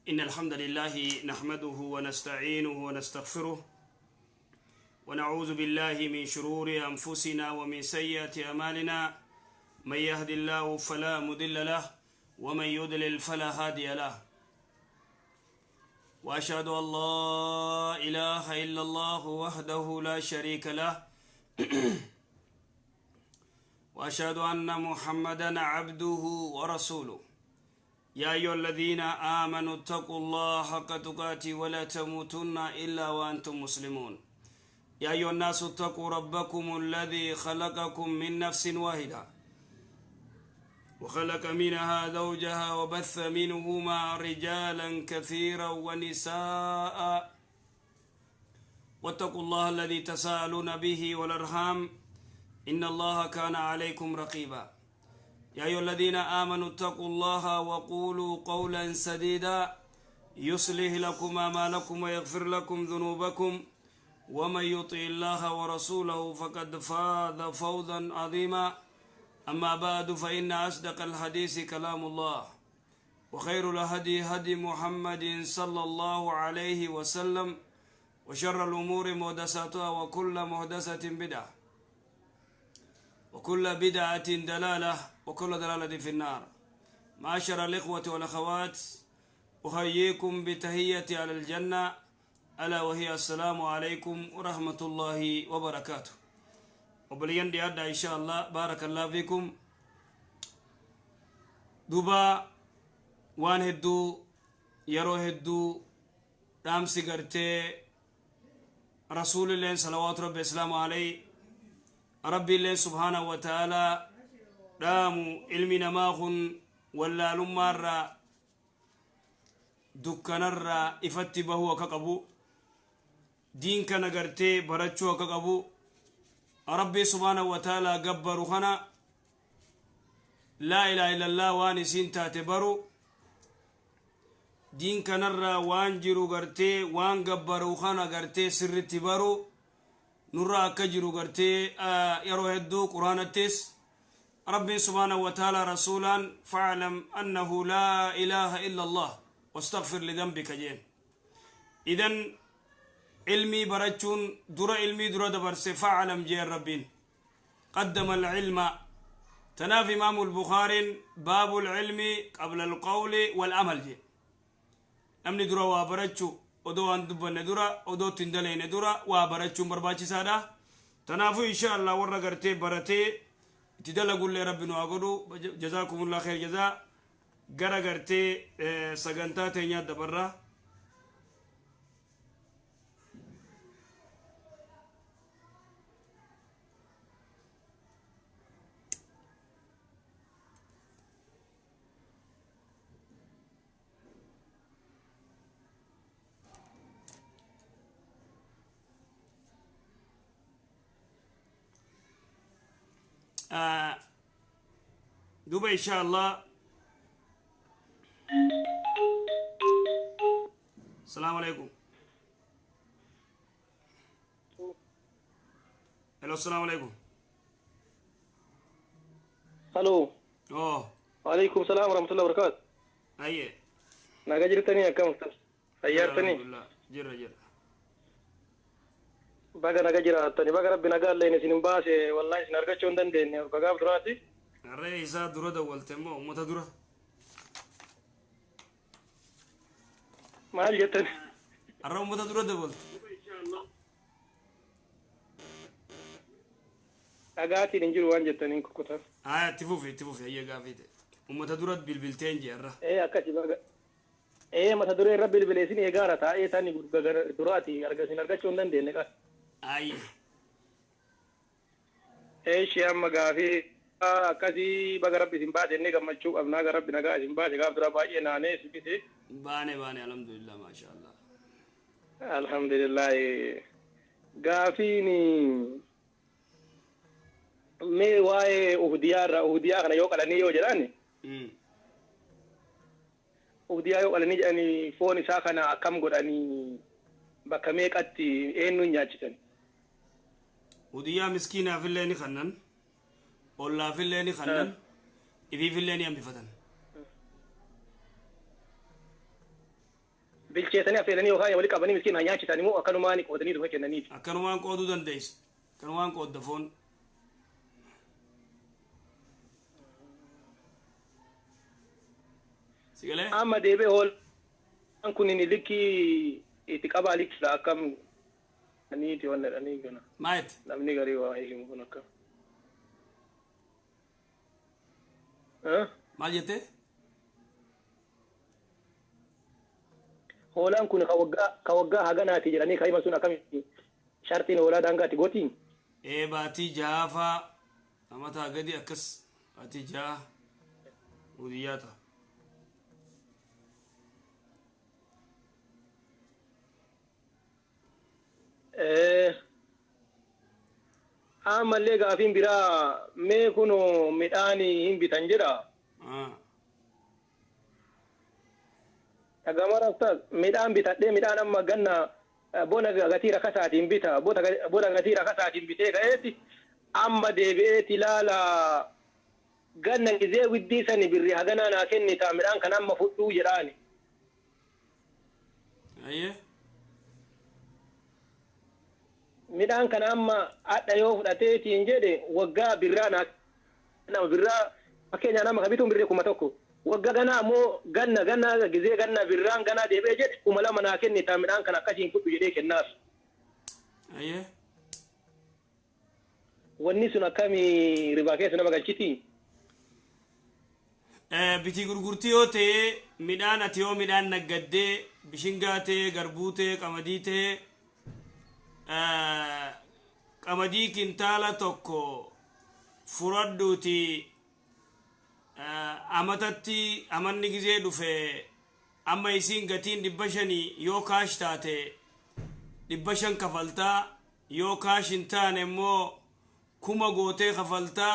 إن الحمد لله نحمده ونستعينه ونستغفره ونعوذ بالله من شرور أنفسنا ومن سيئات أعمالنا من يهد الله فلا مضل له ومن يضلل فلا هادي له وأشهد أن لا إله إلا الله وحده لا شريك له وأشهد أن محمدا عبده ورسوله يا أيها الذين آمنوا اتقوا الله حق تقاته ولا تموتن إلا وأنتم مسلمون يا أيها الناس اتقوا ربكم الذي خلقكم من نفس واحدة وخلق منها زوجها وبث منهما رجالا كثيرا ونساء واتقوا الله الذي تساءلون به والأرحام إن الله كان عليكم رقيبا يا أيها الذين آمنوا اتقوا الله وقولوا قولا سديدا يصلح لكم أعمالكم ويغفر لكم ذنوبكم ومن يطع الله ورسوله فقد فاز فوزا عظيما أما بعد فإن أصدق الحديث كلام الله وخير الهدي هدي محمد صلى الله عليه وسلم وشر الأمور محدثاتها وكل محدثة بدعة وكل بدعة دلالة وكل دلالة في النار. معاشر الإخوة والأخوات، أحييكم بتحية على الجنة، ألا وهي السلام عليكم ورحمة الله وبركاته. وبلين دي أدى إن شاء الله. بارك الله فيكم. دوبا وان هدو يرو هدو رامسي قرتي رسول الله صلوات ربي السلام عليه ربي الله سبحانه وتعالى دامو علمي نماخن ولا لمارا دكانرا إفتبه وكقبو دين كان قرتي برچو وكقبو ربي سبحانه وتعالى قبرو خنا لا إله إلا الله وان سين تاتبرو دين كنرا وان جرو قرتي وان قبرو خنا قرتي سر تبرو نرى كجرو قرتي يرو هدو قرآن التس ربي سبحانه وتعالى رسولا فاعلم أنه لا إله إلا الله واستغفر لذنبك جين. إذن علمي برچون درا علمي درا دبرس فاعلم جين ربين قدم العلم تنافي إمام البخاري باب العلم قبل القول والعمل جين. أمني درا وبرچو odoo waan dubbanne dura odoo ittiin dalayne dura waa barachuun barbaachisaadha. Tanaafuu insha Allah warra gartee baratee itti dalagullee rabbi nu haa godhu. Jazaakumullah khair jazaa. Gara gartee sagantaa teenyaa dabarraa. دوبا إن شاء الله. السلام عليكم. هلو السلام عليكم. هلو. أوه. وعليكم السلام ورحمة الله وبركاته. أيه. ناجرتني كم سيارتني. جرا جرا. baga naga jiraatani baga rabbi nagaa illee isin hin baase wallahi isin argachuu hin dandeenye gagaaf duraati. Harree isaa dura dawwalte immoo uummata dura. Maal jettan? Har'a uummata dura dawwalte. Dhagaatiin hin jiru waan jettaniin kukkutan. Haa itti fufi itti fufi ayya gaafii ta'e. Uummata dura bilbilteen jee har'a. Ee akkasi baga. Ee mata duree irra bilbilee isin eegaara taa'ee tani duraati isin argachuu hin dandeenye qaba. Ayi. Eeshi amma gaafii akkasii baga rabbi isin baase inni gammachuu qabnaa gara rabbi nagaa isin baase gaaf dura baay'ee naanee si bise. Baane baane alhamdulillah maasha Allah. Alhamdulillah. Gaafiin mee waa'ee Uhudiyaa irraa Uhudiyaa kana yoo qalanii yoo jedhan. Uhudiyaa yoo qalanii jedhanii foon isaa kana akkam godhanii bakka meeqatti eenyuun nyaachisan? Uhudiyaa miskiinaafillee ni kannan. Ollaafillee ni kannan. Ifiifillee ni hambifatan. Bilcheessanii affeelanii yookaan walii qabanii miskiin nyaachisan immoo akkanumaan qoodanii dhufa kennaniif. Akkanumaan qooduu dandeessa. Akkanumaan qoodda foon. Sigalee? Amma deebi'ee hoolaan kun likkii itti qabaa likkii akkam aniiti waan jedhanii kana. Maayet? Namni garii waa himu kun akkam. Maal jettee? Hoolaan kun ka waggaa haganaati jedhanii kaa'ima sun akkamitti shartiin hoolaa daangaatti gootiin? Ee baatii ja'aafaa amataa gadi akkas baatii ja'a gudiyyaa ta'a. Ammallee gaafiin biraa mee kun midhaan hin bitan jedha. Dhagamara ustaaz midhaan bitadhee midhaan amma ganna bona gatii rakasaatiin bita bona gatii rakasaatiin bitee ka'eeti amma deebi'eeti ilaala ganna gizee widdii sani birri haganaa naa kennita midhaan kan amma fudhuu jedhaani. Ayyee. Midhaan kana amma hadha yoo fudhateetiin jedhe waggaa birraa naa nama birraa fakkeenyaa nama ka bituun birrii 1000 waggaa ganaa ammoo ganna ganna gizee ganna birraan ganaa deebi'ee jedhe 2000 naa kennita midhaan kana akkasiin fudhu jedhee kennaaf. Ayyee. Wanni sun akkamii ribaa keessa nama galchiti? Bitii gurgurtii yoo ta'e midhaan ati yoo midhaan naggaddee bishingaa ta'e garbuu ta'e qamadii ta'e qamadii kintaala tokko furadhuuti amatatti amanni gizee dhufe amma isiin gatiin 500 yoo kaash taate 500 kafaltaa yoo kaash hin taane immoo 1000 gootee kafaltaa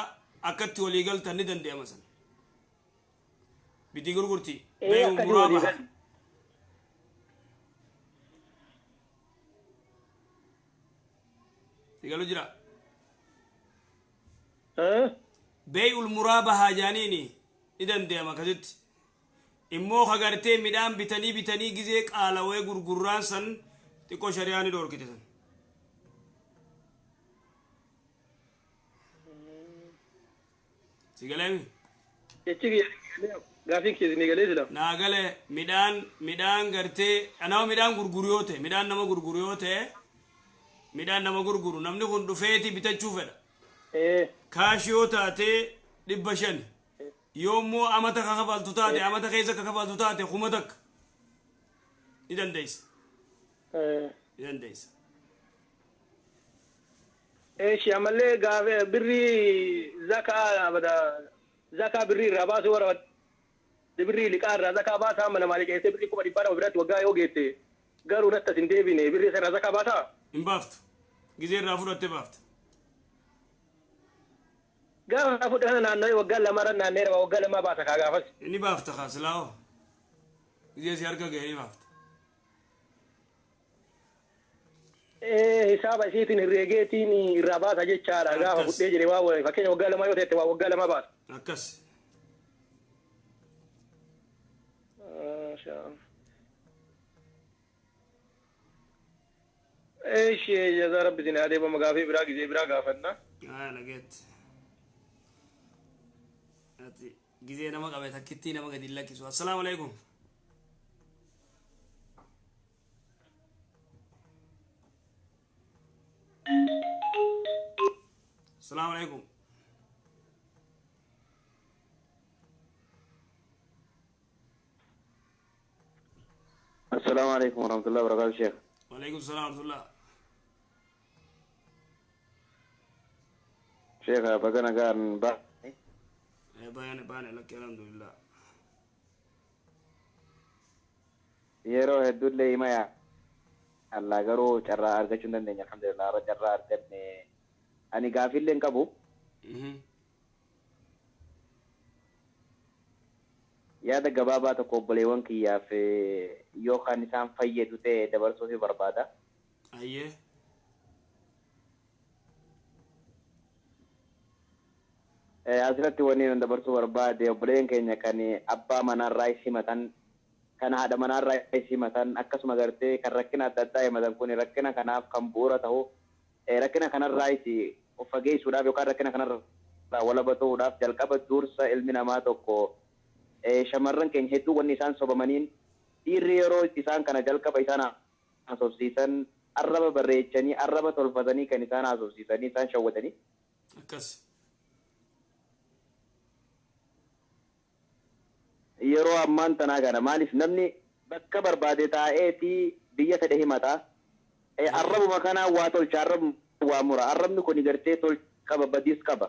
akkatti walii galtan ni danda'ama sana. Bitii gurgurtii. Beeku muraaba. Sigalu jira. Bee'ul muraabahaa jaaniini ni danda'ama akkasitti. Immoo kagartee midhaan bitanii bitanii gizee qaalawee gurgurraan san xiqqoo shari'aa ni dhoorkite san. Sigaleemi? Jechi gaafiin keessi ni galee sila. Naa galee midhaan gartee nama midhaan gurguru yoo ta'e midhaan nama gurguru yoo ta'e midhaan nama gurguru namni kun dhufeeti bitachuu fedha. Kaash yoo taate 500 yoo immoo amata ka kafaltu taate amata keessa ka kafaltu taate 1000 ni dandeessa. Ni dandeessa. Eeshi ammallee gaafa birrii zakaa bada zakaa birrii irraa baasuu warra birrii liqaa irraa zakaa baasaa mana maali keessee birrii 200,000 biratti waggaa yoo geette garuu natti as hin deebine birrii sana zakaa baasaa? Hin baaftu. Gizee irraa fudhattee baafta. Gaafa fudhe kana naannoo waggaa lamarra naanneera waggaa lama baasa kaa gaafas. Inni baafta kaa silaa'oo. Gizee si harka ga'ee ni baafta. Hisaaba isiitiin herreegeetiin irraa baasa jechaadha gaafa fudhee jedhe waa fakkeenya waggaa lama yoo ta'e waa waggaa lama baasa. Akkas. Eeshi jazaa rabbi isin haa deebi'amu gaafii biraa gizee biraa gaafanna. Nageetti. Ati gizee nama qabe takkittii nama gadi lakkisu. Assalaamu alaikum. Assalaamu alaikum. Assalaamu alaikum warahmatullahi wabarakatuh Sheikh. Wa alaikum salaam warahmatullah. Sheikh baga nagaan ba. Baane baane lakki alhamdulillah. Yeroo hedduullee hima yaa Allah garuu carraa argachuu hin dandeenye alhamdulillah har'a carraa arganne ani gaaffiillee hin qabu. Yaada gabaabaa tokko obboleewwan kiyyaaf yookaan isaan fayyadu ta'e dabarsuuf barbaada. Ayyee. Asirratti wanni nu dabarsuu barbaade obboleen keenya kan abbaa manarraa himatan Kan haadha manaarraa himatan akkasuma gartee kan rakkina adda addaa himatan kun rakkina kanaaf kan bu'uura ta'u rakkina kanarraa of fageessuudhaaf yookaan rakkina kanarraa walaba ta'uudhaaf jalqaba dursa ilmi namaa tokko shamarran keenya hedduu wanni isaan sobamaniin dhiirri yeroo isaan kana jalqaba isaan haasofsiisan arraba barreechanii arraba tolfatanii kan isaan haasofsiisanii isaan shawwatanii. Akkas. Yeroo ammaan tanaa kana maaliif namni bakka barbaade taa'eeti biyya fedhe himata. Arrabuma kanaa waa tolcha, arrabuma waa mura. Arrabni kun gartee tolcha qaba, badiis qaba.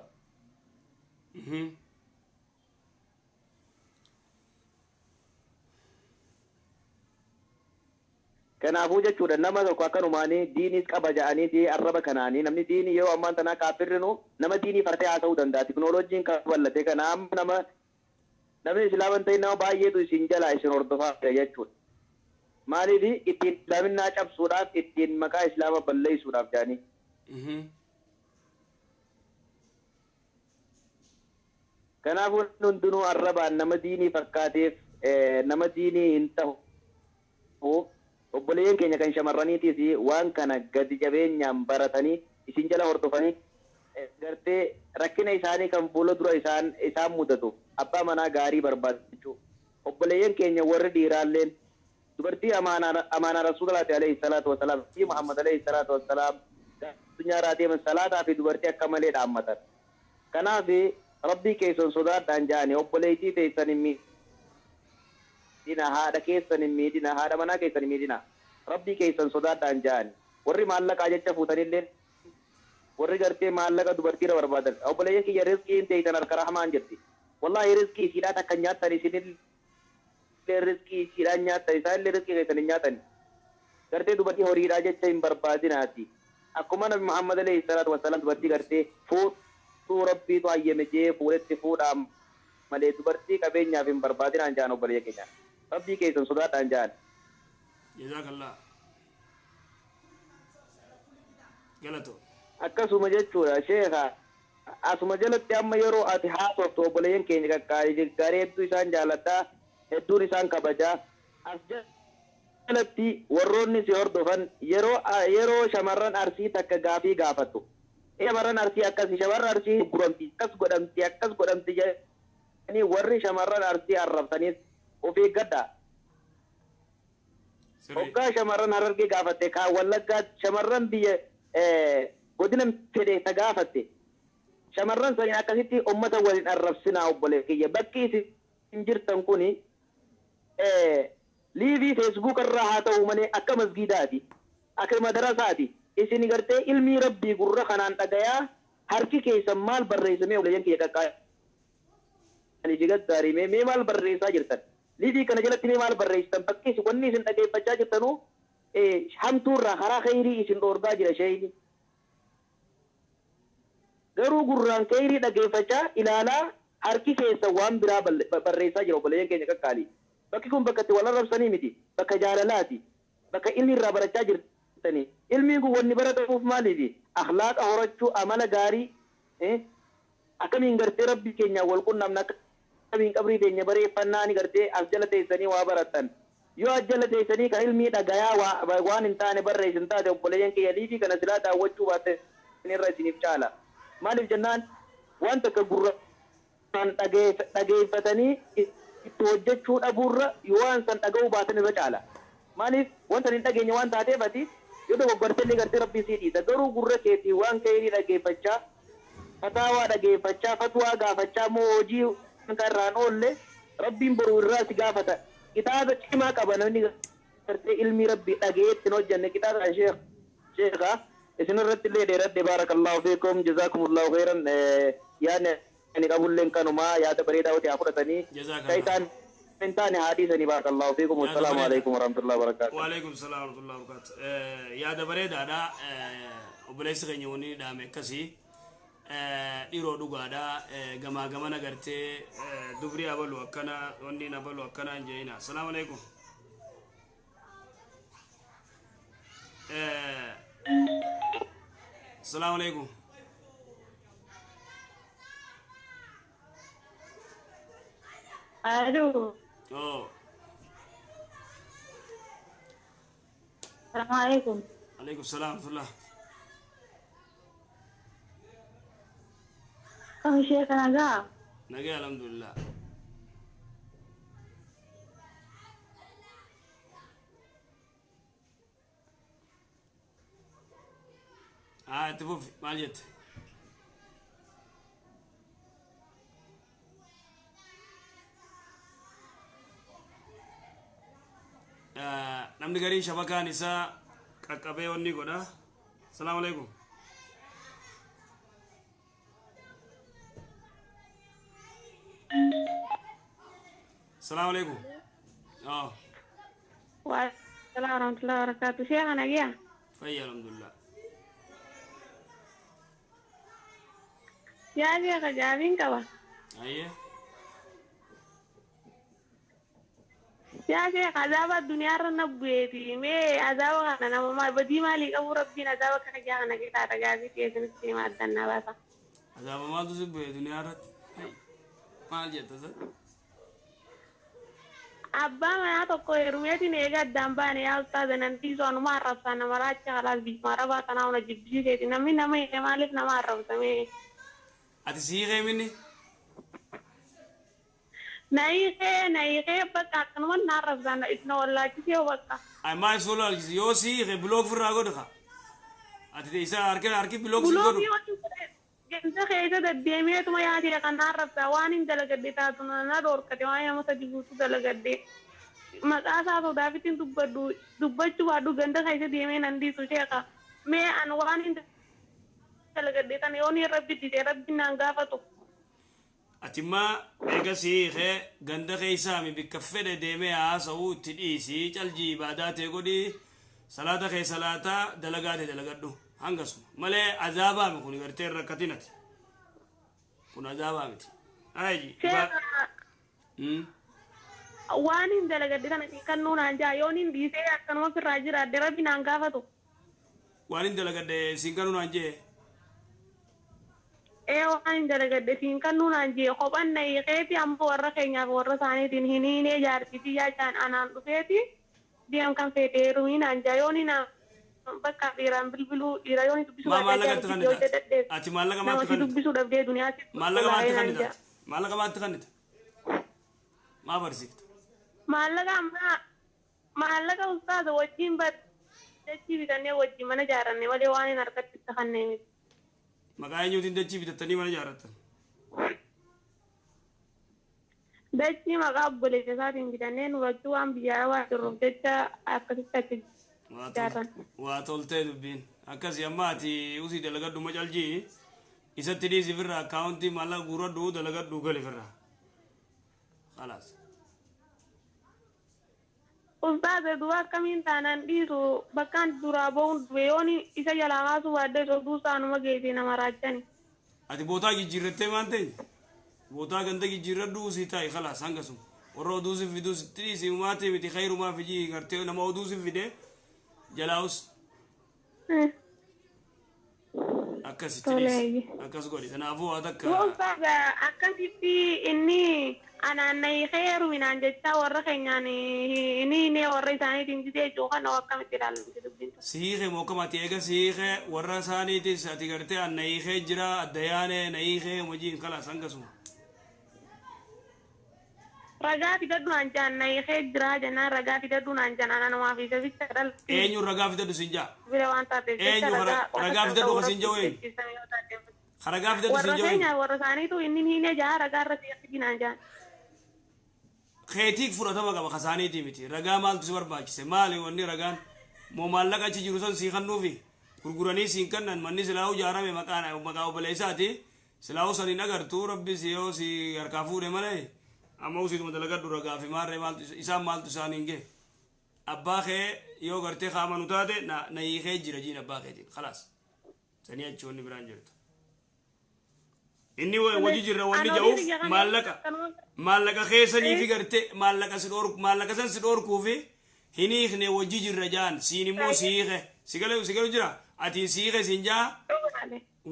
Kanaafuu jechuudha nama tokko akkanumaanii diiniis qaba jedhaniiti arraba kanaanii namni diinii yeroo ammaan tanaa kaafirrinu nama diinii fartee haasa'uu danda'a. Tiknooloojiin kan bal'ate kana amma namni islaama hin ta'in nama baay'eetu isin jalaa isin hordofaa jira jechuudha. Maaliif ittiin islaaminaa cabsuudhaaf ittiin maqaa islaama balleessuudhaaf jedhanii. Kanaafuu hundinuu arrabaan nama diinii fakkaateef nama diinii hin ta'u. Obboleeyyan keenya kan shamarraniitiis waan kana gadi jabeenyaan baratanii isin jala hordofanii gartee rakkina isaanii kan fuula dura isaan mudatu abbaa manaa gaarii barbaadu jechuudha. Obboleeyyan keenya warri dhiiraalleen dubartii amaanaa rasuulaati alayhi salaatu wasalaam fi Muhammad alayhi salaatu wasalaam addunyaa deeman salaataa fi dubartii akka malee dhaammatan. Kanaaf rabbii keessan sodaadhaan ja'anii obboleettii teessan hin miidhina, haadha keessan hin miidhina, haadha manaa keessan hin miidhina, rabbii keessan sodaadhaan ja'anii warri maallaqaa jecha fuutanillee warri gartee maallaqa dubartiirra barbaadan obboleeyyan kiyya rizqiin teeytan harka rahmaan jirti. Wallaahi rizqii isiidhaan akka nyaattan isinillee rizqii isiidhaan nyaattan isaanillee rizqii keessan hin nyaatan. Gartee dubartii horiidhaa jecha hin barbaadinaati. Akkuma Nabi Muhammad alayhi salaatu wasalaam dubartii gartee fuudhuu rabbiitu hayyame jee fuudhetti fuudhaa malee dubartii qabeenyaaf hin barbaadinaan ja'an obboleeyyan keenya. Rabbii keessan sodaadhaan ja'an. Jazaakallah. Galatoo. Akkasuma jechuudha sheekha asuma jalatti amma yeroo ati haasoftu obboleeyyan keenya qaqqaalii gaarii hedduu isaan jaaladhaa hedduun isaan kabajaa as jalatti warroonni si hordofan yeroo shamarran arsii takka gaafii gaafattu shamarran arsii akkasi shamarran arsii guramti akkas godhamti akkas godhamti jedhanii warri shamarran arsii arrabsaniis of eeggadhaa. Hoggaa shamarran harargee gaafatte kaa wallaggaa shamarran biyya godina fedhe ta gaafatte shamarran sanii akkasitti ummata waliin arrabsinaa obbolee kiyya bakki isin jirtan kuni liivii feesbuuk irraa haa ta'u malee akka masgiidaati akka madarasaati isin gartee ilmii rabbii gurra kanaan dhagayaa harki keessan maal barreessamee obboleeyyan kiyya qaqqaanii fi gaggaarii mee maal barreessaa jirtan liivii kana jalatti mee maal barreessitan bakki isin wanni isin dhageeffachaa jirtanuu hamtuurraa karaa khayrii isin dhoorgaa jira sheeyni. Garuu gurraan khayrii dhageeffachaa ilaalaa harki keessa waan biraa barreessaa jira obboleeyyan keenya qaqqaalii. Bakki kun bakka itti wal arrabsanii miti bakka jaalalaati bakka ilmi irraa barachaa jirtanii. Ilmiin kun wanni baratamuuf maaliifi akhlaaqa horachuu amala gaarii akkamiin gartee rabbii keenyaan wal qunnamna akkamiin qabrii keenya bareeffannaani gartee as jala teessanii waa barattan. Yoo as jala teessanii kan ilmii dhagayaa waan hin taane barreessin taate obboleeyyan kiyya liifii kana silaa daawwachuu baatte irra isiniif caala. Maaliif jennaan waan takka gurraan dhageeffatanii itti hojjechuu dhabuurra yoo waan san dhaga'uu baatan irra caala. Maaliif wanta hin dhageenye waan taateef ati yoo dogoggortellee gartee rabbii sii dhiisa garuu gurra keetii waan khayrii dhageeffachaa fataawaa dhageeffachaa fatwaa gaafachaa moo hojii kan irraan oolle rabbiin boruu irraa si gaafata. Kitaaba cimaa qaba namni gartee ilmi rabbii dhageetti hin hojjenne kitaaba sheekha isin irratti illee dheeradhe baarakallaahu fiikum jazaakumullahu khayran yaadni ani qabulleen kanumaa yaada bareedaa wati haa fudhatanii ka isaan hin taane haa dhiisanii baarakallaahu fiikum wassalaamu alaikum warahmatullahi wabarakaatu. Waalaikum salaam warahmatullahi wabarakaatu. Yaada bareedaadha obboleessi keenya wanni dhaame akkasii dhiiroo dhugaadha gamaa gamana gartee dubrii abalu akkana wanni abalu akkana hin jeena. Assalaamu alaikum. Assalaamu alaikum. Aloo. Oh. Salaamu alaikum. Alaikum salaam warahmatullah. Kam sheeka nagaa? Nagee alhamdulillah. Haa itti fufi maal jette? Namni gariin shabakaan isaa qaqqabee wanni godha. Salaamu alaikum. Salaamu alaikum. Oh, Waalaikumsalam warahmatullahi wabarakatuh. Sheeka nagaa? Fayya alhamdulillah. Yaa sheeka gaafiin qaba. Ayyee. Yaa sheeka azaaba addunyaarra na bu'eeti. Mee azaaba kana nama maal badii maalii qabu rabbiin azaaba kana jaa kana qixaadha gaafii dhiyeessanitti hima addannaa baasa. Azaaba maaltu si bu'e duniyaa irratti? Maal jetta san? Abbaa manaa tokko heerumeetiin eega addaan baane yaa ustaaza nan dhiisu anuma arrabsaa nama raacha kalaas biyyuma arabaa tanaa una jibbisiiseeti namni nama hiike maaliif nama arrabsamee? Ati si hiikee minni? Na hiikee na hiikee bakka akkanuma na arrabsaa na wallaachisee bakka. Ay maal si wallaalchise yoo si hiike block firraa godhi kaa. Ati isa harki harki block si godhu. Bulookii wanti godhe ganda keessa deddeemeetuma yaatee kan na arrabsaa waan hin dalagadde taatu na dhorkate waan nama sadi guutuu dalagadde. Maqaa isaa sodaafittiin dubbadhu dubbachuu baadhu ganda keessa deemee nan dhiisu sheeka. Mee an waan hin dalagadde kana yoon rabbi dide rabbi naan gaafatu. Ati immaa eega si hiikee ganda keessaa mi bikka fedhe deemee haasa'uu itti dhiisii caljii ibaadaa ta'e godhii salaata kee salaataa dalagaa ta'e dalagadhu hangasuma malee azaabaa mi kun gartee hin rakkatin ati kun azaabaa miti. Ayi Sheeka waan hin dalagadde kana xiqqannuu naan jaa yoon hin dhiisee akkanuma ofirraa jiraadde rabbi naan gaafatu. Waan hin dalagadde siin kanuu naan jee. Ee waan hin dalagadde siin kannuu naan jee kophan na hiikeeti ammoo warra keenyaaf warra isaaniitiin hin hiinee jaartii tiyyaa jaan anaan dhufeeti deem kan feete heerumii naan jaa yoon hin bakka dhiiraan bilbiluu dhiira yoon dubbisuu Maa baadhee maallaqa itti jaartii yoo kannita? jedhadheef Ati maallaqa nama maatti si kannita? dubbisuu dhabdee duniyaatti Maallaqa maatti tolaa'ee naan kannita? jaa. Maallaqa maatti kannita? Maa barsiifta? Maallaqa ammaa maallaqa ustaaza wajjin dachii bitannee wajjin mana ijaaranne malee waan hin harkatti itti kannee miti. Maqaa eenyuutiin dachii bitattanii mana ijaarrattan? Dachii maqaa obboleessa isaatiin bitannee nu lachuu waan biyya arabaa jirruuf jecha akkasitti achi ijaarran. Waa toltee dubbiin. Akkasii amma ati usii dalagadhu macaljii isatti dhiisi firraa akkaawuntii maallaqa guuradhu dalagadhu gali firraa. Khalaas. Ustaaza duba akkamiin taanaan dhiisu bakkaan duraa ba'uun du'e yoon isa jalaa kaasuu baadhee oduu isaanuma geessee nama raachani. Ati bootaa jijjiirrattee maan ta'e? Bootaa ganda jijjiirradhu usii taa'i khalaas hangasuma. Warra oduu si fiduu sitti dhiisi maatee miti khayrumaa fijii gartee nama oduu si fide jalaa'us akkasitti dhiisi. Akkas godhi. Kanaafuu waa takka. Ustaaza akkasitti inni anaan na hiikee heeruminaan jechaa warra keenyaan inni inni warra isaaniitiin jidee jechuu kana akkamitti ilaallu dubbiin. Si hiikee moo akkam ati eega si hiikee warra isaaniitis ati gartee an na hiikee jira adda yaane na hiikee hojiin khalaas hangasuma. Ragaa fidadhu naan jaan na hiikee jira jennaan ragaa fidadhu naan jaan anumaaf isa bicha dhalti. Eenyuun ragaa fidadhu siin jaa? Bira waan taateef jecha Eenyu ragaa fidadhu ka siin ja'u eenyu? Ragaa fidadhu Warra siin ja'u eenyu? keenya warra isaaniitu inni hin jaa ragaa irra siqi naan jaan. Keetiik fudhatama qaba kasaaniitii miti. Ragaa maaltu si barbaachise? Maali wanni ragaan? Moo maallaqa achi jiru san sii kennuufi? Gurguranii siin kennan manni silaa'uu ijaarame maqaan maqaa obboleessaati. Silaa'uu san hin agartu rabbi si yoo si harkaa fuudhe malee. Amma usiituma dalagadhu ragaa fi maarree maaltu isaan maaltu isaan hin gee. Abbaa kee yoo gartee kaamanu taate na na hiikee jira jiin abbaa keetiin. Khalaas. Sanii achi wanni biraan jirtu. Inni wajji jirra wanni ja'uuf maallaqa maallaqa keessanii fi gartee maallaqa si dhorku maallaqa san si dhorkuu fi hin hiikne wajji jirra ja'an siin immoo si hiike si galu si galu jira ati si hiike siin ja'a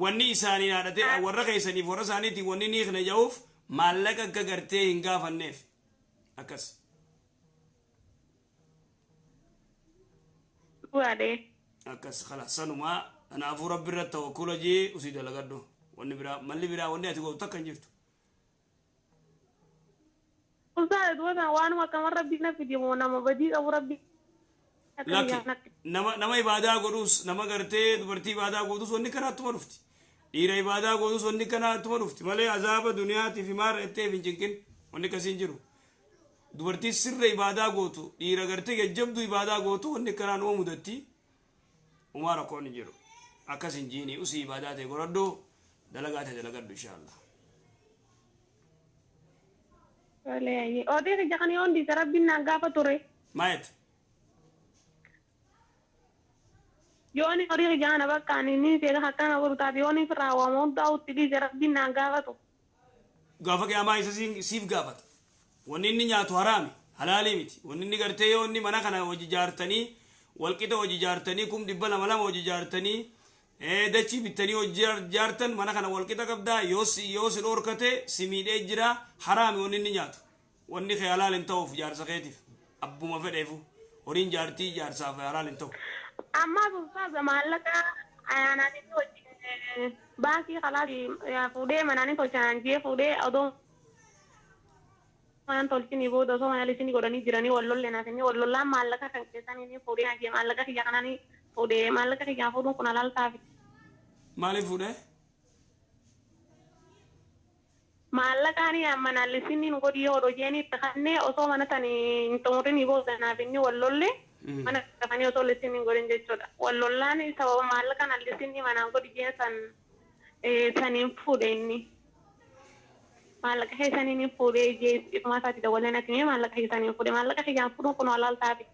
wanni isaanii haadhate warra keessaniif warra isaaniitiin wanni hin hiikne ja'uuf maallaqa akka gartee hin gaafanneef akkas. Dhugaadhe. Akkas khalas sanumaa kanaafuu rabbi irratti tawakkula jee usii dalagadhu. Wanni biraa malli biraa wanni ati gootu takka hin jirtu. Ustaaza duba sana waanuma akkaman rabbi na fide moo nama badii qabu rabbi Lakki nama ibaadaa godhus nama gartee dubartii ibaadaa gootus wanni kanattuma dhufti. Dhiira ibaadaa gootus wanni kanattuma dhufti malee azaaba duniyaatiif himaarra jetteef hin cinqin wanni akkasii hin jiru. Dubartii sirra ibaadaa gootu dhiira gartee jajjabduu ibaadaa gootu wanni akkanaa numa mudatti. Umaa rakkoon hin jiru. Akkas hin jiini usii ibaadaa ta'e godhadhu dalagaa ta'e dalagadhu inshaallah. Tolee, odee kiyya kana yoon dhiise rabbiin naan gaafa ture. Maayet. Yoon horii kiyya kana bakka ani ni seera akkana godhu taate yoon firraa waama hundaa utti dhiise rabbiin naan gaafatu. Gaafa qiyaamaa isa siif gaafata. Wanni inni nyaatu haraami halaalii miti. Wanni inni gartee yoo inni mana kana hojii jaartanii walqixa hojii jaartanii 200,000 lama hojii jaartanii dachii bittanii hojii jaartan mana kana walqixa qabdaa yoo si dhorkate si miidhee jira haraami wanni inni nyaatu. Wanni kee halaal hin ta'uuf jaarsa keetiif abbuma fedheefu horiin jaartii jaarsaaf halaal hin ta'u. Ammaas ustaaza maallaqa aanaan inni wajjin baankii kalaas fuudhee manaan tolchanaan jee fuudhee odoo manaan tolchinii booda osoo mana lisinii godhanii jiranii wal lollenaaf inni wal lollaan maallaqa kan keessan inni fuudhee naan jee maallaqa kiyya kanaan fuudhee maallaqa kiyyaan fuudhuun kun halaal ta'afi. Maaliif fuudhee? Maallaqaan manaan lisinii nu godhii odoo jeeni itti kannee osoo mana tani hin xumurinii booda naaf inni wal lolle mana kafanii osoo lisinii hin godhin jechuudha. Wal lollaan sababa maallaqaan lisinii manaan godhi jeen san saniin fuudhe inni. Maallaqa keessaniin hin fuudhee jee ifuma isaati dabalee natti himee maallaqa keessaniin fuudhe maallaqa kiyyaan fuudhuun kun halaal ta'afi.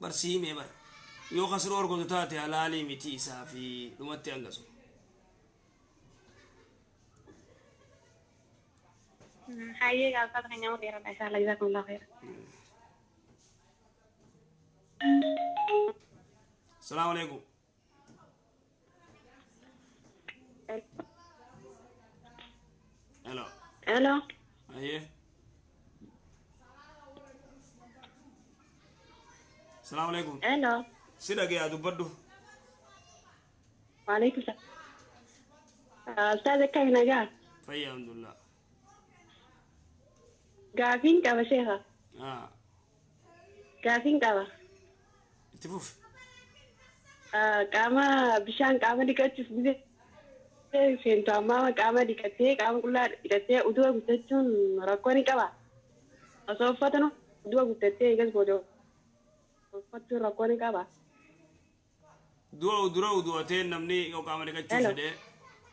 Barsiimee bara yoo kasiroo orgotu taate halaalii miti isaa fi dhumatti hangasu. Hayyee gaafata kan nyamu dheeradha inshallah jazakumullahu khairan. Salaamu alaikum. Hello. Hello. Hayyee. Salaamu alaikum. Hello. Si dhagayaa dubbadhu. Waalaikum salaam. Ustaaz akkami nagaa? Fayyaa alhamdulillah. Gaafiin qaba sheekha. Gaafiin qaba. Itti fufi. Qaama bishaan qaama dhiqachuuf gisee seentu ammaa qaama dhiqattee qaama qullaa dhiqattee uduba guuttachuun rakkoo ni qaba. Osoo uffatanu uduba guuttattee eegas booda uffachuun rakkoo ni qaba. Dura udu'atee namni yoo qaama dhiqachuu fedhe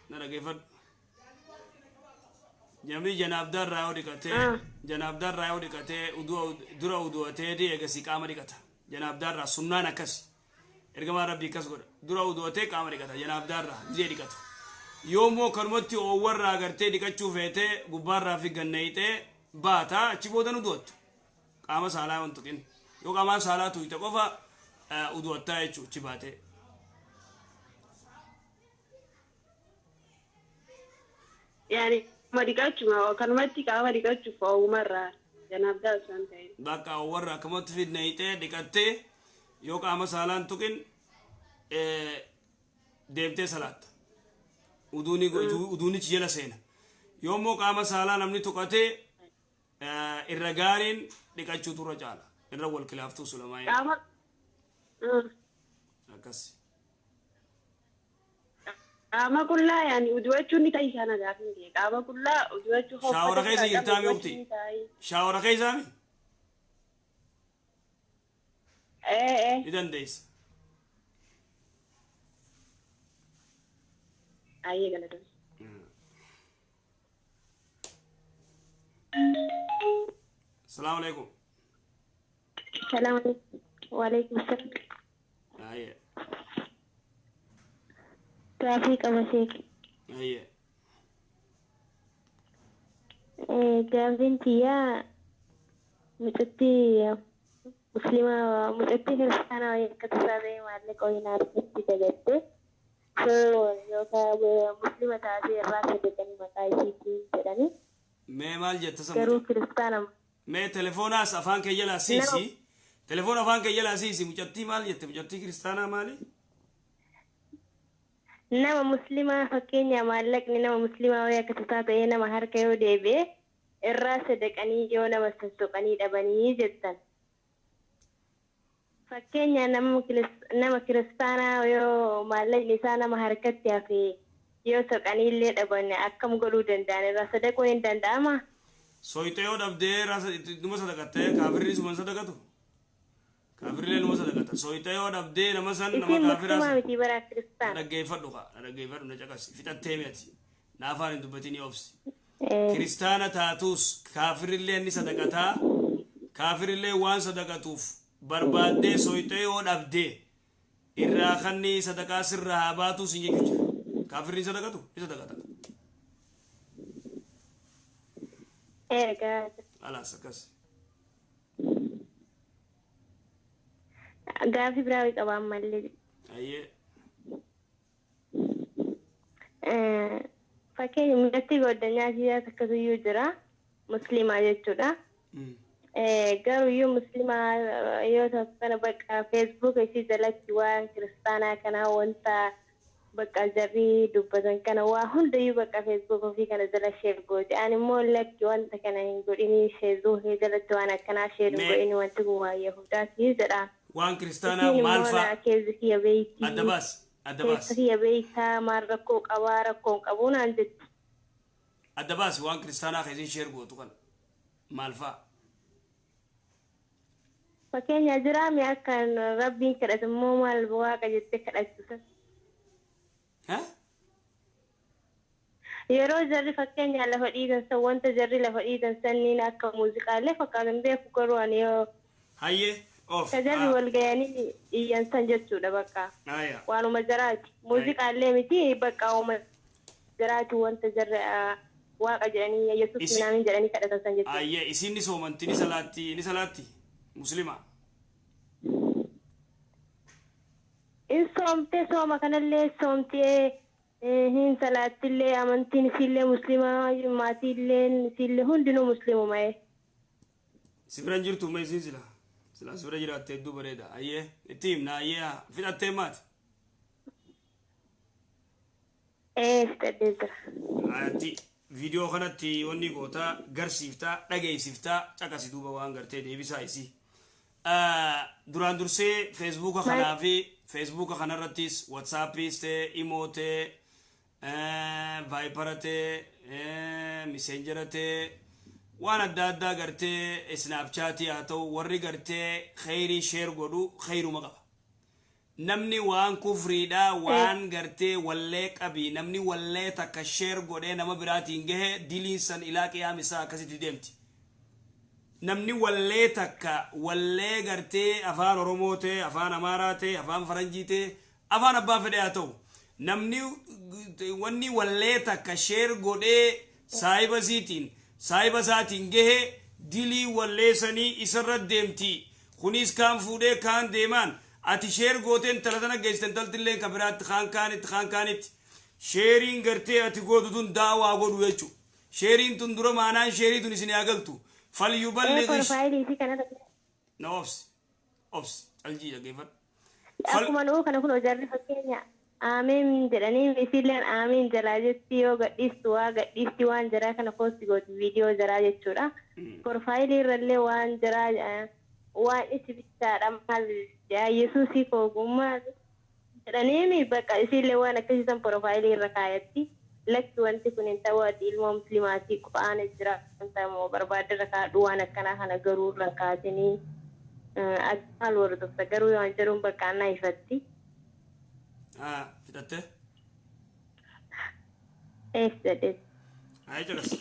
na dhaggeeffadhu. Namni janaabdaarraa yoo dhiqatee janaabdaarraa yoo dhiqatee dura udu'atee eegasii qaama dhiqata. Janaabdaarraa sunnaan akkas. Ergamaa rabbii akkas godha. Dura udu'atee qaama dhiqata janaabdaarraa gisee dhiqatu. Yoo immoo kanumatti oowwarraa gartee dhiqachuu feetee gubbaarraa fi gannayitee baataa achi booda nu du'attu. Qaama saalaa waan tuqin. Yoo qaamaan saalaa tuyte qofa udu'attaa jechuudha achi baatee. Yaani dhiqachuma kanumatti qaama dhiqachuuf oowwumarraa janaabdaa osoo hin ta'in. Bakka oowwarraa akkamatti fidnayitee dhiqattee yoo qaama saalaan tuqin deemtee salaatta. Uduunichi jala seena. Yoo immoo qaama saalaa namni tuqatee irra gaariin dhiqachuutu irra caala. Irra wal kilaaftuu sulamaayee. Qaama. Akkas. Qaama qullaa yaani udu'achuun ni ta'i sana gaafiin ta'e. Qaama qullaa udu'achuu Shaawara keessa jirtaa mi ukti? Shaawara keessaa mi? Ni dandeessa. Ayyee galatoomi. Salaamu alaikum. Salaamu alaikum. Waalaikum salaam. Ayyee. Gaafii qaba sheek. Ayyee. Gaafiin tiyyaa mucattii muslima mucattii kiristaanaa wayii akka tasaa ta'e maallaqa wayii na harkatti dagatte. So yookaan muslima taatee irraa saddeqanii maqaa isiitiin jedhanii. Mee maal jetta Garuu kiristaana. Mee telefoonaas afaan kee jalaa siisi. Telefoon afaan kee jalaa siisi. Mucattii maal jette? Mucattii kiristaanaa maali? Nama muslimaa, fakkeenya maallaqni nama muslimaa wayii akka tasaa ta'ee nama harka yoo deebi'e, irraa sadaqanii yoo nama sossoqanii dhabanii jettan. Fakkeenya nama kiristaanaa yoo maallaqni isaa nama harkatti hafe, yoo soqanii illee dhaban, akkam godhuu danda'an? Irraa sadaquun hin danda'amaa? Soyxee yoo dhabdee irraa numa sadaqattee. Kaafirri suma hin sadaqatu. Kaafirrillee numa sadaqata. Soyxee yoo dhabdee nama san nama Isin kaafiraa muslimaa miti bara, kiristaana. Dhaggeeffadhu kaa, na dhaggeeffadhu, na caqasi. Fixattee mi'ati. Na afaan hin dubbatinii, obsi. Eh. Kiristaana taatus kaafirillee ni sadaqataa. Kaafirillee waan sadaqatuuf barbaaddee soyxee yoo dhabdee irraa kanni sadaqaa sirraa haa baatuu sin jechuu jira. Kaafirri hin sadaqatu, ni sadaqata. Ergaa. Alaas akkas. Gaafii biraa wayii qaba ammallee. Ayyee. Fakkeenya mucattii goddanyaa siyaasa akkasuyyuu jira. Musliimaa jechuudha. Garuuyyuu musliimaa yoo ta'u kana bakka Facebook isii jalatti waan kiristaanaa kanaa, wanta bakka jarri dubbatan kana, waa hundayyuu bakka Facebook ofii kana jala share gooti. Ani immoo lakki, wanta kana hin godhinii, Facebook jalatti waan akkanaa share hin godhini, wanti kun waan Yahudaati jedha. Waan kiristaanaa Isiin maal immoo faa? naa keessi kiyya beeyti. Adda baas. Adda baas. Keessa kiyya beeytaa, maal rakkoo qabaa, rakkoo hin qabuu naan jetti. Adda baasi, waan kiristaanaa keessin share gootu kana. Maal faa? Fakkeenya jiraami akka rabbiin kadhatu immoo maal waaqa jettee kadhattu san. Ha? Yeroo jarri fakkeenya lafa dhiitan san, wanta jarri lafa dhiitan sanniin akka muuziqaallee fakkaatan beeku, garuu ani yoo Hayyee. Of. ka jarri wal gayanii iyyan san jechuudha bakka. Aya. Waanuma jaraati. Muuziqaallee miti, bakka waanuma jaraati, wanta jarri waaqa jedhanii Yesuus minaamin jedhanii kadhatan san jechuudha. Ayyee, isin ni soomanti, ni salaatti, ni salaatti. Muslima. In soomtee, sooma kanallee soomtee, hin salaattillee, amantiin isiillee muslimaa, maatiillee isiillee hundinuu muslimuma. Si bira hin jirtu ma isin sila? Sila si bira jiraatte hedduu bareeda. Ayyee, itti himna, ayyee, fixattee maati? Ee, fixadhee jira. Ati viidiyoo kanatti wanni gootaa garsiiftaa, dhageessiftaa, caqasi duuba waan gartee deebisaa isii. Duraan dursee Facebooka kanaa fi Facebooka kanarrattis WhatsAppis ta'e, Imo ta'e, Vibera ta'e, Messengera ta'e, waan adda addaa gartee Snapchatii haa ta'u, warri gartee kheyrii share godhu kheyruma qaba. Namni waan kufriidha, waan gartee wallee qabi, namni wallee takka share godhee nama biraatiin gahe, diliin san ilaa qiyaam isaa akkasitti deemti. Namni wallee takka, wallee gartee afaan Oromoo ta'e, afaan Amaaraa ta'e, afaan Faranjii ta'e, afaan abbaa fedhe haa ta'u, namni wanni wallee takka share godhee saahiba isiitiin, saahiba isaatiin gahe, dilii wallee sanii isarra deemti. Kunis kaan fuudhee kaan deemaan ati share gootee intala tana geessite, intaltillee ka biraatti kaan kaanitti kaan kaanitti. Shareiin gartee ati gootu tun daawaa godhu jechuudha. Shareiin tun dura maanaan shareii tun isin haa galtu. Falyuballigh Profileii isii kanarra Na obsi, obsi, caljii dhaggeeffadhu. Akkuma nuu kana kun jarri fakkeenya aamiin jedhanii, isiilleen aamiin jalaa jetti, yoo gadhiistu waa gadhiisti, waan jaraa kana post gooti, viidiyoo jaraa jechuudha. Profileii irrallee waan jaraa waan isi bichaadha, maal Yesuusii koogummaa jedhaniimi, bakka isiillee waan akkasiisan profileii irra kaayatti. Lakki, wanti kun hin ta'u, ati ilmoo muslimaatii, qura'aana jira, wanta immoo barbaadde irra kaadhu, waan akkanaa kana garuu irra kaasinii, ati maal hordofta garuu waan jedhuun bakka annaa ifatti. Fixattee? Ees jedhee. Haa, caqas.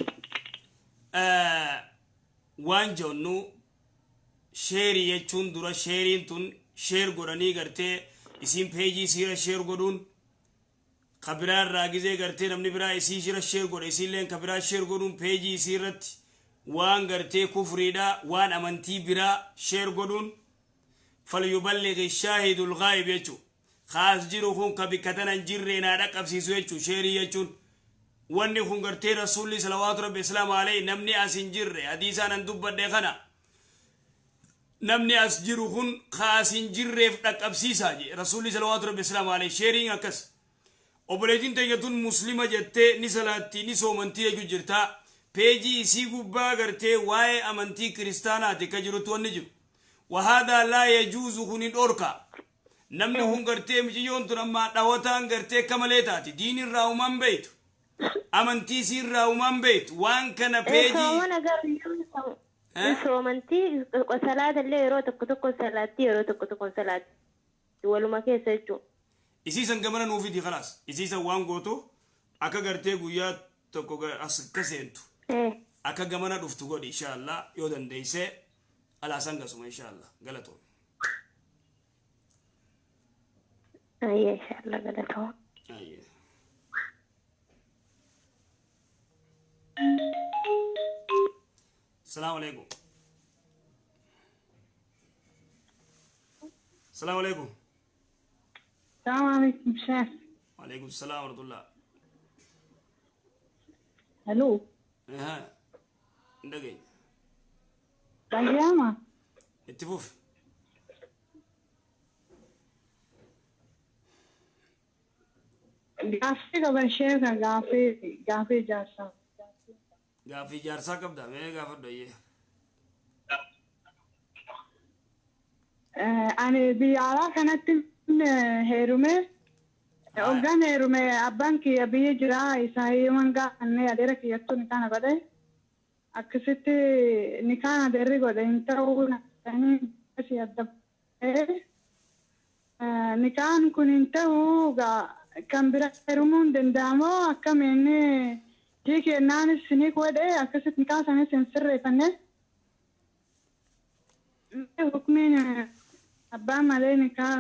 Waan jennu shareii jechuun dura shareiin tun share godhanii gartee isiin pageii isiirra share godhuun, ka biraa irraa gizee gartee namni biraa isii ishira share godhe, isiilleen ka biraa share godhuun, pageii isii irratti waan gartee kufriidha, waan amantii biraa share godhuun, falyuballighi shaahidul ghaayib jechuu, kaas jiru kun ka bikka tana hin jirree naa dhaqqabsiisu jechuu. Shareii jechuun wanni kun gartee Rasuulli salawaatu rabbi islaamu alayhi, namni as hin jirre hadiisaan an dubbadhe kana Namni as jiru kun kaas hin jirreef dhaqqabsiisaa je Rasuulli salawaatu rabbi islaamu alayhi sheeriin akkas. Obboleettiin teenya tun muslima jettee ni salaatti ni soomantii jechuu jirta. Peejii isii gubbaa gartee waa'ee amantii kiristaanaati ka jirutti wanni jiru. Wahaadaa laa yajuuzu, kun hin dhorka. Namni kun gartee miciyyoon tun ammaa dhawataan gartee akka malee taati. Diin irraa uumaan beeytu. Amantii isii irraa uumaan beeytu. Waan kana peejii. Soomana garuu soomantii, salaata illee yeroo tokko tokko salaatti, yeroo tokko tokko salaatti, waluma keessa jechuudha. Isiisan gamana nuu fidi, khalaas. Isiisan waan gootu akka gartee guyyaa tokko as akka seentu. Akka gamana dhuftu godhi inshaallah yoo dandeeyse, alaasan gasuma inshaallah, galatoom. Ayya, inshaallah, galatoo. Ayya. Salaamu alaikum. Salaamu alaikum. السلام عليكم شيخ. وعليكم السلام ورحمة الله. الو. Aha. Hin. Dhaga'ama. Itti fufi. Gaaffii qaban sheeka, gaaffii ijaarsaa. Gaaffii ijaarsaa qabda, mee gaafadhu ayyee. Ani biyya alaa kanatti heerume. Hoggaan heerume abbaan kiyya biyya jira, isaa hiyyeeman gaafannee adeera kiyyattuu ni kana godhe. Akkasitti ni kana adeerri godhe hin ta'uu akkasii adda ba'ee. Nikaan kun hin ta'uu, kan bira heerumuu hin danda'amoo akkamiin? Hiikennaanis ni godhe, akkasitti nikaa sanis hin sirreeffanne. Hukmiin abbaa malee nikaa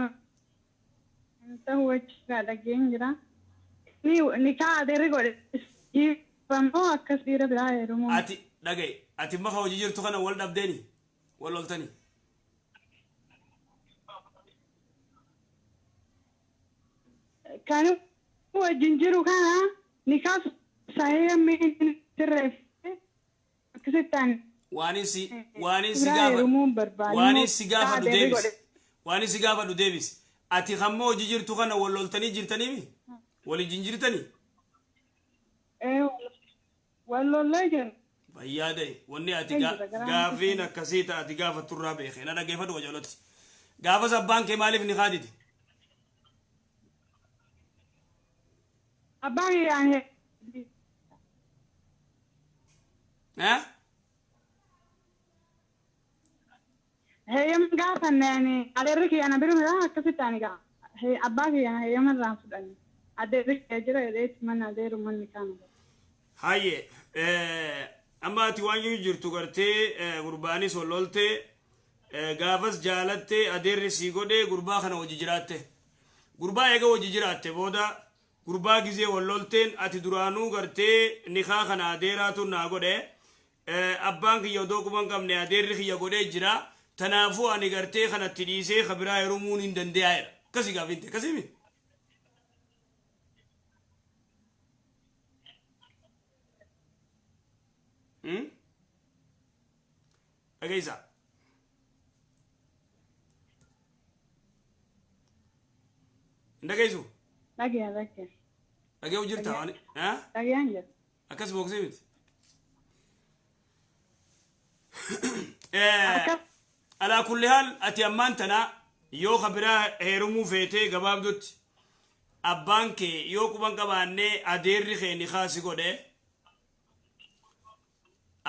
hin ta'u jechuudha dhageen jira. Nikaa adeerri godhe hiikamoo akkas dhiira biraa heerumuu? Ati dhagaye, ati maka hojii jirtu kana wal dhabdeeni wal loltanii. Kan wajjin jiru kana nikaa sahee sirreeffate akkasitti ani. Waanin si gaafa waanin si gaafadhu deebisi. Waanin si gaafadhu deebisi. Ati hamma hojii jirtu kana wal loltanii jirtaniimi? Wal jirtanii? Wal lollee jira. Fayyaa ta'e, wanni ati gaafiin akkasii ta'a ati gaafatturraa beeke. Na dhaggeeffadhu wajalotti. Gaafas abbaan kee maaliif ni kaadite? Abbaan kiyyaan Eh? Heeyyama gaafanne, ani adeerri kiyya na bira akkasitti ani abbaa kiyya heeyyama irraa fudhanne. Adeerri kiyya jira jedheetti mana adeeru manni kaana. Hayyee, amma ati waan jirtu gartee gurbaanis ol loltee, gaafas jaalattee, adeerri sii godhee, gurbaa kana hojii jiraatte. Gurbaa eega hojii jiraatte booda gurbaa gizee wal lolteen, ati duraanuu gartee nikaa kana adeeraatu naa godhe, abbaan kiyya odoo quban qabne adeerri kiyya godhee jira, tanaafuu ani gartee kanatti dhiisee kabiraa heerumuun hin danda'eera. Akkasii gaafinte, akkasii mi? Dhageessaa. Hin dhageessu? Dhagee, dhagee. Dhagee jirta waan? Dhageen jira. Akkas booksee miti. Alaa kulli haal, ati ammaan tana yoo kabiraa heerumuu feetee, gabaabdutti abbaan kee yoo quban qabaannee adeerri kee ni kaasi godhe,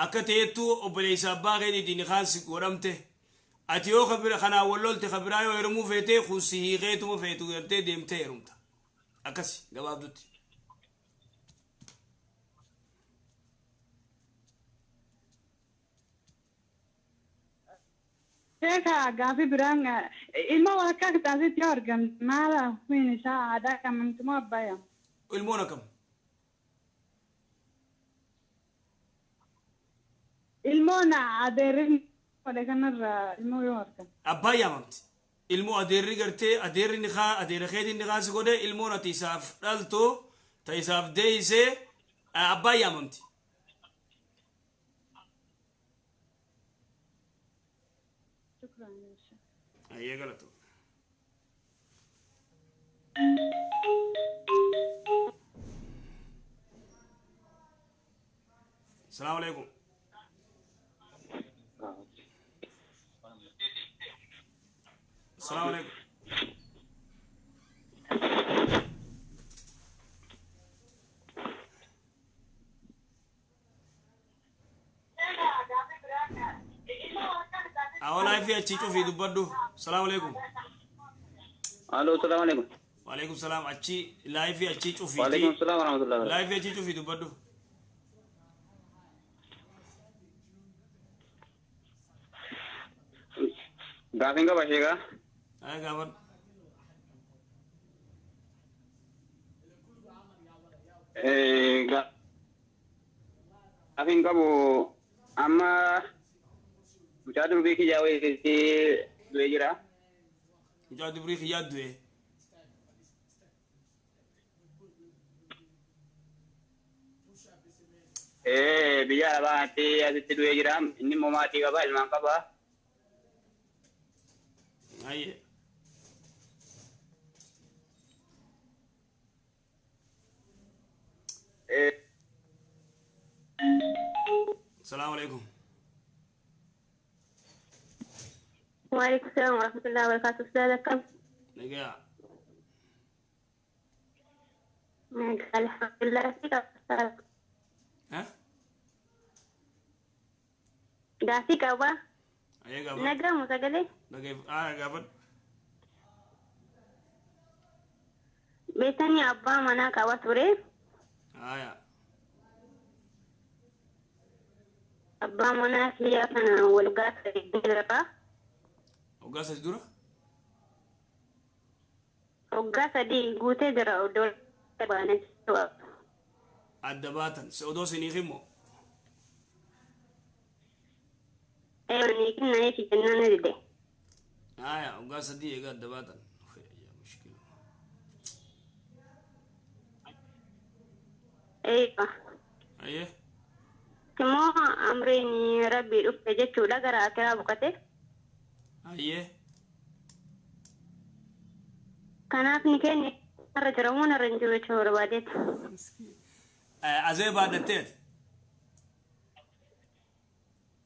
akka ta'ettu obboleessa abbaa keetiitiin ni kaasi godhamte, ati yoo kabira kanaan wal lolte kabiraa yoo heerumuu feetee, kun si hiikeetuma feetu gartee deemtee heerumta, akkasi gabaabdutti. Sheeka, gaafii biraan, ilma walakkaa kitaasitti yoo argamte maala hukumiin isaa, aadaa kamamtumoo abbaa yaama? Ilmoon akkam? Ilmoon adeerri godhe kanarraa ilmoo yoo argamte. Abbaa yaamamti. Ilmoo adeerri gartee adeerri ni kaa adeera keetiin ni kaasi godhe, ilmoon ati isaaf dhaltu ta isaaf deeyisee abbaa yaamamti. Shukran. Ayyee, galatu. Salaamu alaikum. Salaamu alaikum. Awolaa fi achii cufii dubbadhu. Salaamu alaikum. Alo, salaam alaikum. Waalaikum salaam. Achii live achii cufii. Waalaikum salaam warahmatullahi wabarakatuh. Live achii cufii dubbadhu. Gaafiin qaba sheekaa. Ay, gaafadhu. Gaafiin qabu amma mucaa durbii kiyyaa wayiitti du'ee jira. Mucaa dubrii kiyyaa du'e. Biyya alabaatti asitti du'ee jira. Inni immoo maatii qaba, ilmaan qaba. Ayyee. Salaamu alaikum. وعليكم السلام ورحمة الله وبركاته. أستاذ كم؟ Nagaa. الحمد لله فيك أستاذ. Ha? Gaafii qaba. Ayyee, gaafadhu. Nagamu sagalee. Nagaa, ah, gaafadhu. Beektanii abbaa manaa qaba ture. Aya. Abbaa manaa kiyyaa kana wal gaafa jira. Waggaa 3 dura? Waggaa 3 guutee jira oddoo baane. Adda baatan. Odoo sinii himoo? Ni kennaa fi jennaan ni dide. Aya, waggaa 3 egaa adda baatan. Yaa mushkila. Eeyyama. Ayyee. Immoo amriin rabbii dhufte jechuudha gara akiraa boqote. Ayyee. Kanaaf ni kenne irra jira moo narra hin jiru jechuu barbaadeeti. Azee baadhatteeti.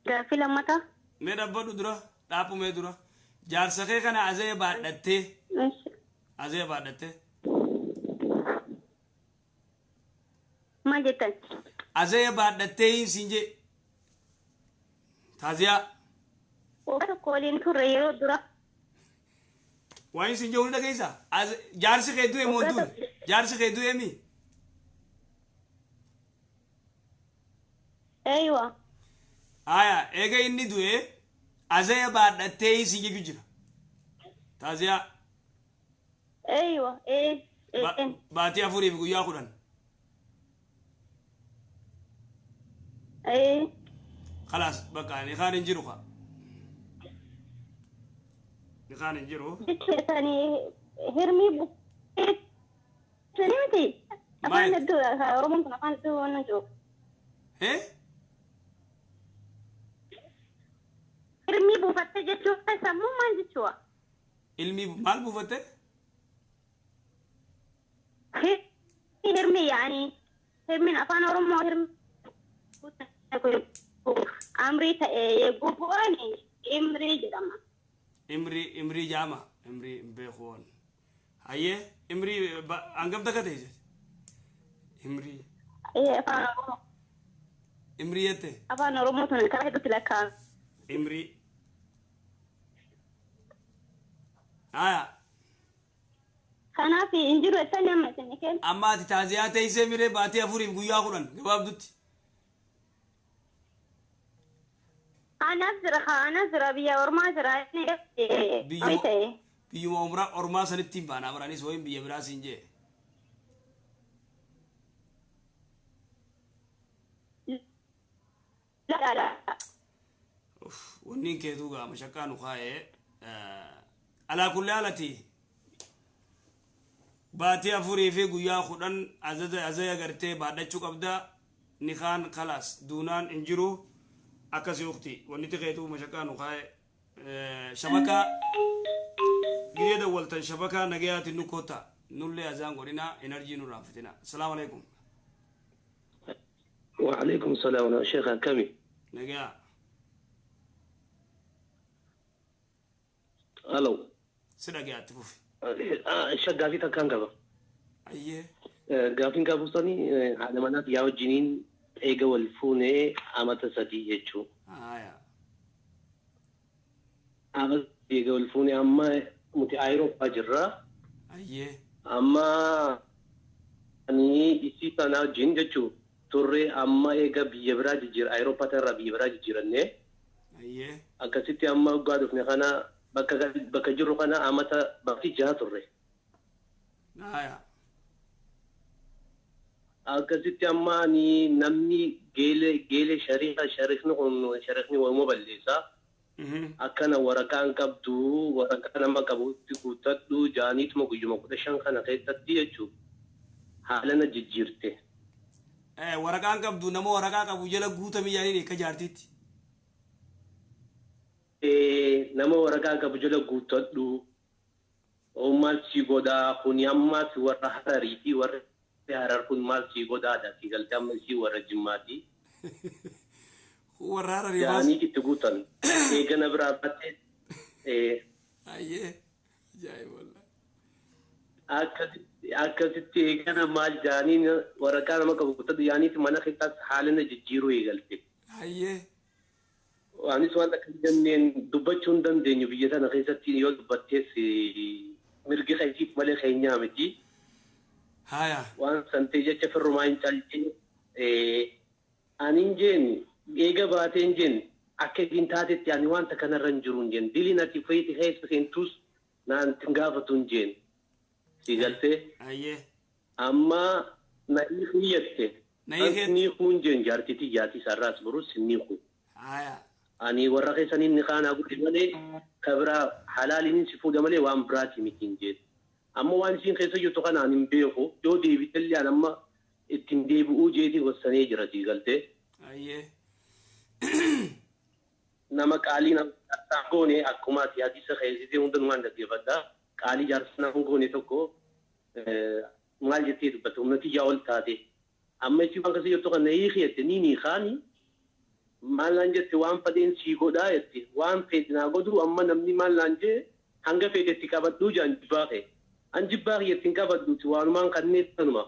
Gaaffii lammataa. Mee dhabbadhu dura, dhaaphu mee dura. Jaarsa kee kana azee baadhattee. Azee baadhattee. Maal jettan? Azee baadhattee hin siin jee. Taaziyaa. Waggaa tokko waliin turre yeroo dura. Waan isin jedhu ni dhageessaa? Jaarsi kee du'e moo hin duune? Jaarsi kee du'e mi? Eeywa. Aya, eega inni du'e azee baadhattee isin jechuu jira. Taaziyaa. Eeywa. Ee. Baatii 4 fi guyyaa 10. Ee. Khalaas, bakka ni kaan hin jiru kaa. Ni kaan hin jiru. Jechuun hirmii buqqeessanii miti. Afaan hedduu Oromoon kun afaan hedduu waan jiru. Hee? Hirmii buufatte jechuun sammuu maal jechuudha? Ilmi maal buufatte? Hirmii yaani hirmiin afaan Oromoo hirmii amrii ta'ee bu'uun imrii jedhama. Imrii, imrii jaama, imrii hin beeku waan. Hayyee, imrii hangam takka ta'e jette? Imrii. Afaan Oromoo. Imrii jette? Afaan Oromoo tun karaa hedduutti lakkaa'ama. Imrii. Aya. Kanaaf hin jiru jettanii amma isin kennu. Amma ati taaziyaa teessee miree baatii 4 fi guyyaa 10 gabaabdutti. Anas jira, anas jira, biyya ormaa jira. Biyyuma ormaa sanitti hin baanaa baraanis wayin biyya biraa siin jee. Wanni keetuu gaa mashakkaa nu kaa'ee alaa kulli haalati baatii 4 fi guyyaa 10 azaya gartee baadhachuu qabda ni kaan kalaas duunaan hin jiru. Akkasii ukti wanni keetuu mashakkaa nu kaa'ee. Shabakaa gidee dawwaltan shabakaa nagayaatiin nu koota nullee azaan godhina enerjii nurraa fitina. Asalaamu alaikum. وعليكم السلام يا شيخ كمي. Nagayaa. الو. Si dhagayaatti fufi. Shak gaafii takkaan qaba. Ayyee. Gaafiin qabu sani haadha manaa yaa wajjiniin eega wal fuunee amata 3 jechuu. Haya. Amata eega wal fuunee amma nuti Awurooppaa jirra. Ayyee. Amma ani isii sana wajjin jechuu turre amma eega biyya biraa jijjiira Awurooppaa irraa biyya biraa jijjiirannee. Ayyee. Akkasitti amma waggaa dhufne kana bakka jirru kana amata baatii 6 turre. Haya. Akkasitti amma ani namni geele shari'a sharikni kun sharikni waamuu balleessa. Akkana waraqaan qabdu waraqaa nama qabutti guuttadhu jaaniituma guyyuma 15 kana keessatti jechuudha. Haala na jijjiirte. Waraqaan qabdu nama waraqaa qabu jala guutamii yaaniin akka jaartiitti. Nama waraqaa qabu jala guuttadhu. Maal si godhaa kuni ammaas warra Harariiti warra Harar kun maal si godhaadha si galtee amma isii warra Jimmaati. Warra Hararii maal? Jaaniit itti guutan. Eegana biraa battee. Ayyee. Ajaa'iba wallahi. Akkasitti eegana maal jaaniin waraqaa nama qabu guuttadhu jaaniit mana keessaas haala na jijjiiruu eegalte. Ayyee. Anis waan akka jenneen dubbachuu hin dandeenyu biyya sana keessatti yoo dubbattees mirgi keetiif malee keenyaa miti. Haya. Waan santee jecha firrumaa hin caalchine. Ani hin jeen eega baatee hin jeen akka ittiin taatetti ani wanta kanarra hin jiru hin jeen diliin ati fayyiti keessa seentus naan hin gaafatu hin jeen. Si galtee? Ayyee. Amma na hiyyette. Na hiyyette. Ni kun jeen jaartitii jaatii sararaas borus ni kun. Haya. Ani warra keessaniin ni kaanaa godhe malee ka biraa halaaliin si fuudha malee waan biraati miti hin jeen. Amma waan isiin keessa jirtu kana ani hin beeku yoo deebitellee ani amma ittiin deebi'uu jeetii wassanee jira sii galtee. Ayyee. Nama qaalii nama jaarsaa goone akkuma ati hadiisa keessatti hundumaan dhaggeeffadha. Qaalii jaarsaa nama goone tokko maal jettee dubbatte humna xiyyaa ol taate. Amma isii waan keessa jirtu kana hiikiyette ni kaani. Maal naan jette waan fedheen sii godhaa jette waan fedhe naa godhu amma namni maal naan jee hanga fedhetti qabadhuu jaan jibbaa kee. An jibbaa kiyya ittiin qabadhuuti waanumaan kanneen sanuma.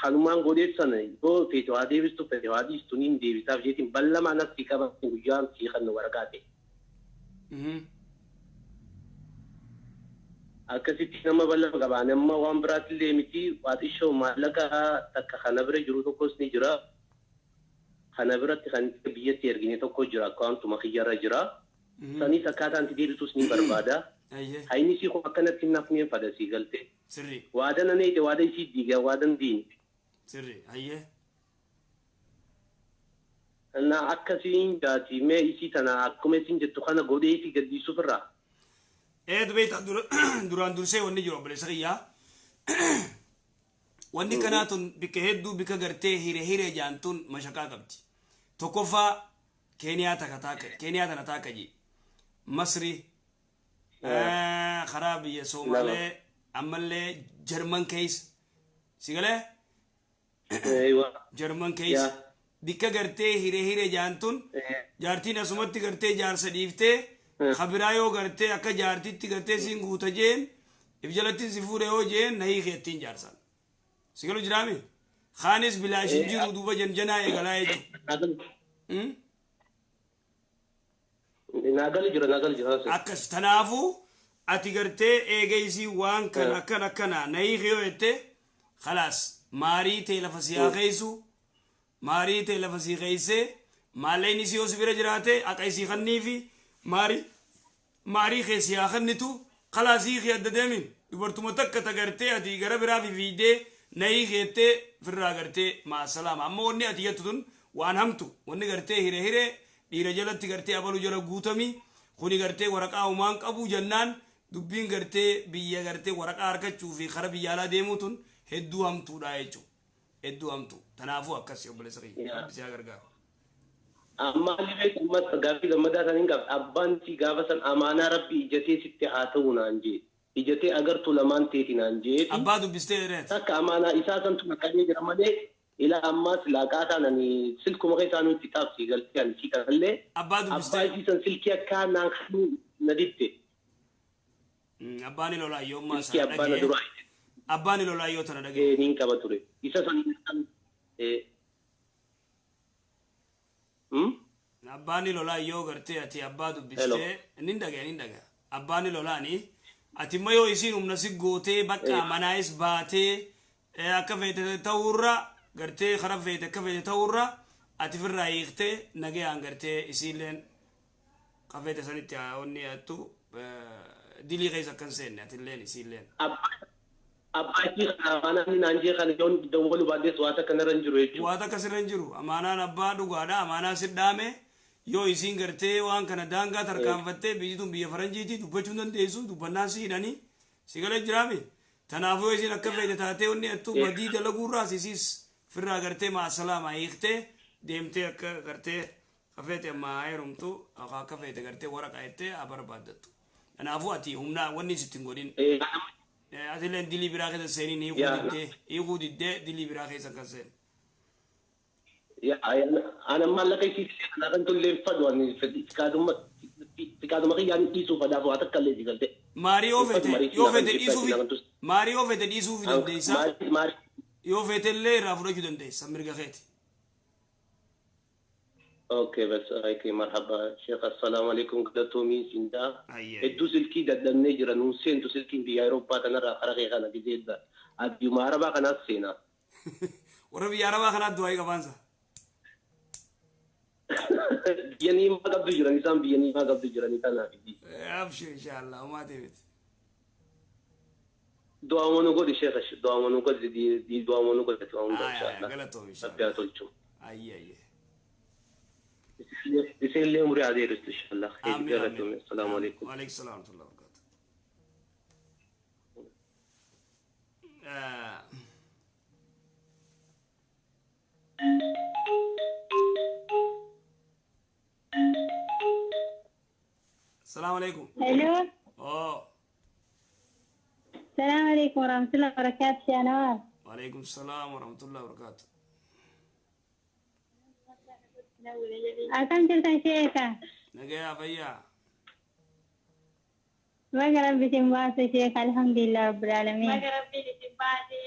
Hanumaan godheef sana yoo feete waa deebistu feete waa dhiistu niin deebisaaf jeetiin ballamaa natti qabadhu guyyaan sii kanna waraqaa ta'e. Akkasitti nama ballama qabaan amma waan biraatillee miti waa xiqqoo maallaqa takka kana bira jiru tokkos ni jira. Kana biratti kan biyyatti ergine tokko jira akkaawuntuma kiyyarra jira. Sanis akkaataan itti deebisus ni barbaada. Ayyee. Hayni sii kun akkanatti nafni fada sii galte. Sirri. Waadan aneete waada isii diiga waadan diini. Sirri. Ayyee. Na akkasiin jaati mee isii tana akkuma isin jettu kana godhee isii gadhiisuuf irraa. Beektaa duraan dursee wanni jiru obboleessa kiyyaa. Wanni kanaa tun bikka hedduu bikka gartee hire hire jaantun mashaqaa qabdi. Tokkoffaa Keeniyaa takka taaka Keeniyaa tana taaka ji. Masri karaa biyya Somaalee ammallee Jarman keessa. Si galee? Jarman keessa. Bikka gartee hire hire jaantun jaartiin asumatti gartee jaarsa dhiiftee kabiraa yoo gartee akka jaartitti gartee siin guuta jeen if jalatti si fuudhe yoo jeen na hiikeettiin jaarsan. Si galu jiraami? Kaanis bilaashin jiru duuba janjanaa eegalaa jechuudha. Naagali jira naagali jira. Akkas tanaafuu ati gartee eegeysii waan kana akkana akkana na hiike yoo jette khalaas maarii ta'e lafa si haa keeysu maarii ta'e lafa si keeysee maallaqni si yoo si bira jiraate haqa isii kanniifi maarii kee si haa kannitu khalaas hiikii adda deemin dubartuma takka ta gartee ati gara biraa fifiidee na hiikeettee firraa gartee maasalaama amma wanni ati jettu tun waan hamtu wanni gartee hire hire dhiira jalatti gartee abalu jala guutami kuni gartee waraqaa umaan qabu jennaan dubbiin gartee biyya gartee waraqaa harkachuu fi kara biyya alaa deemuu tun hedduu hamtuudha jechuudha. Hedduu hamtu. Tanaafuu akkas obboleessa kiyya. Rabbi si haa gargaaru. Amma illee ammas gaaffii lammataa san hin qabu. Abbaan si gaafa san amaanaa rabbii ijatee sitti haa ta'u naan jee. Ijatee agartuu lamaan teeti naan jee. Abbaa dubbistee dheereet. Takka amaanaa isaa santu naqamee jira malee ila ammaas laaqaa taanani silkuma keessaa nuti taabsii galtee ani sii kanallee. Abbaa dubbistee. Abbaa isii san silkii akka naan kanuu na didde. Abbaan lolaa yoo ammaa Silkii sana abbaa na dhagee. duraa Abbaan lolaa yoo tana dhagee. niin qaba ture. Isa san. Abbaan lolaa yoo gartee ati abbaa dubbistee nin dhagaya nin dhagaya. Abbaan lolaani ati immoo yoo isiin humna si gootee bakka manaayis baatee akka feete ta'urra gartee karaa feete akka feete ta'urra ati firraa hiiktee nagayaan gartee isiilleen ka feete sanitti onni attu dilii keessa akkan seenne atilleen isiilleen. Abbaa isii kana amaanaa inni naan jee kana yoon dawwalu baadhees waan takka narra hin jiru jechuudha. Waan takka sirra hin jiru. Amaanaan abbaa dhugaadha. Amaanaa si dhaame yoo isiin gartee waan kana daangaa tarkaanfattee biyyi tun biyya faranjiiti dubbachuu hin dandeessu dubbannaan si hidhanii si galee jiraami. Kanaafuu yoo isiin akka feete taatee onni attu badii dalaguurraas isiis firraa gartee maasalaama hiiktee deemtee akka gartee ka feete ammaa heerumtu akka feete gartee waraqaa jettee haa barbaaddattu. Kanaafuu ati humna wanni sitti hin godhin. Atilleen dilii biraa keessa seeniin hiikuu diddee dilii biraa keessa kan seenu. Ana maallaqa isii kana kan tollee fadhu ani fiqaaduma kiyyaan dhiisuu fadaaf waa takka illee si galte. Maarii yoo fete yoo fete dhiisuu maarii yoo fete dhiisuu fi dandeessa. Yoo fete illee irraa fudhachuu dandeessa mirga keeti. Okay, bas okay, marhaba Sheikh, assalamu alaikum galatoomii sindaa. Hedduu silkii dadhabnee jira nuun seentu silkiin biyya Awurooppaa kanarraa kara kee kana gizeedha. Adduma Arabaa kanaas seenaa. Warra biyya Arabaa kanaas du'aa qabaansa. Biyya niimaa qabdu jiran isaan biyya niimaa qabdu jiran kanaaf. Abshir inshallah homaa deebite. Du'aa nu godhi Sheikh, du'aa nu godhi du'aa nu godhi du'aa nu godhi inshallah. Galatoom inshallah. Rabbi haa tolchu. Ayyee ayyee. Isin umri adeeristu inshallah. Amiin Galatoom. Assalaamu alaikum. Wa alaikum salaam wa rahmatullahi wa barakatuh. السلام عليكم. الو. السلام عليكم ورحمة الله وبركاته يا نوال. وعليكم السلام ورحمة الله وبركاته. أكم جرتن شيخة؟ نجا فيا. ما قرب بتنباسي شيخ الحمد لله رب العالمين. ما قرب بتنباسي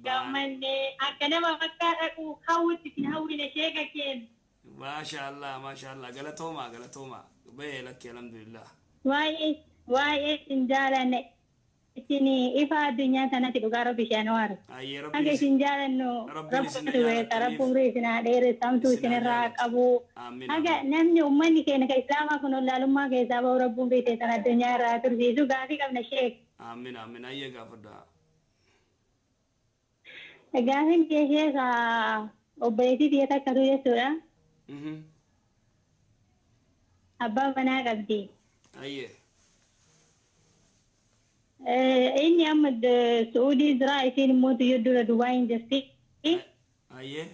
قمني أكنا ما فكر أخوت تنهوي شيخة كين. ما شاء الله ما شاء الله قالتهما قالتهما بيه لك الحمد لله. واي واي إنجالا إني إفا الدنيا تنتي بقارب بشانوار. أي ربي. أكيد إنجالا إنه ربي رب ربنا دير سامتو سنراك أبو. أجا نمني أمني كأنك إسلام أكون الله لما كيسابه ربهم بيته تنا الدنيا راتر زيزو قافي كم نشيك. آمين آمين أيه قافدا. قافين كيشيك وبيتي ديتا كدوية سورة. أبا منا قبدي. أيه. إني أحمد سعودي زراعي سين موت يدور دبي جستي. أيه.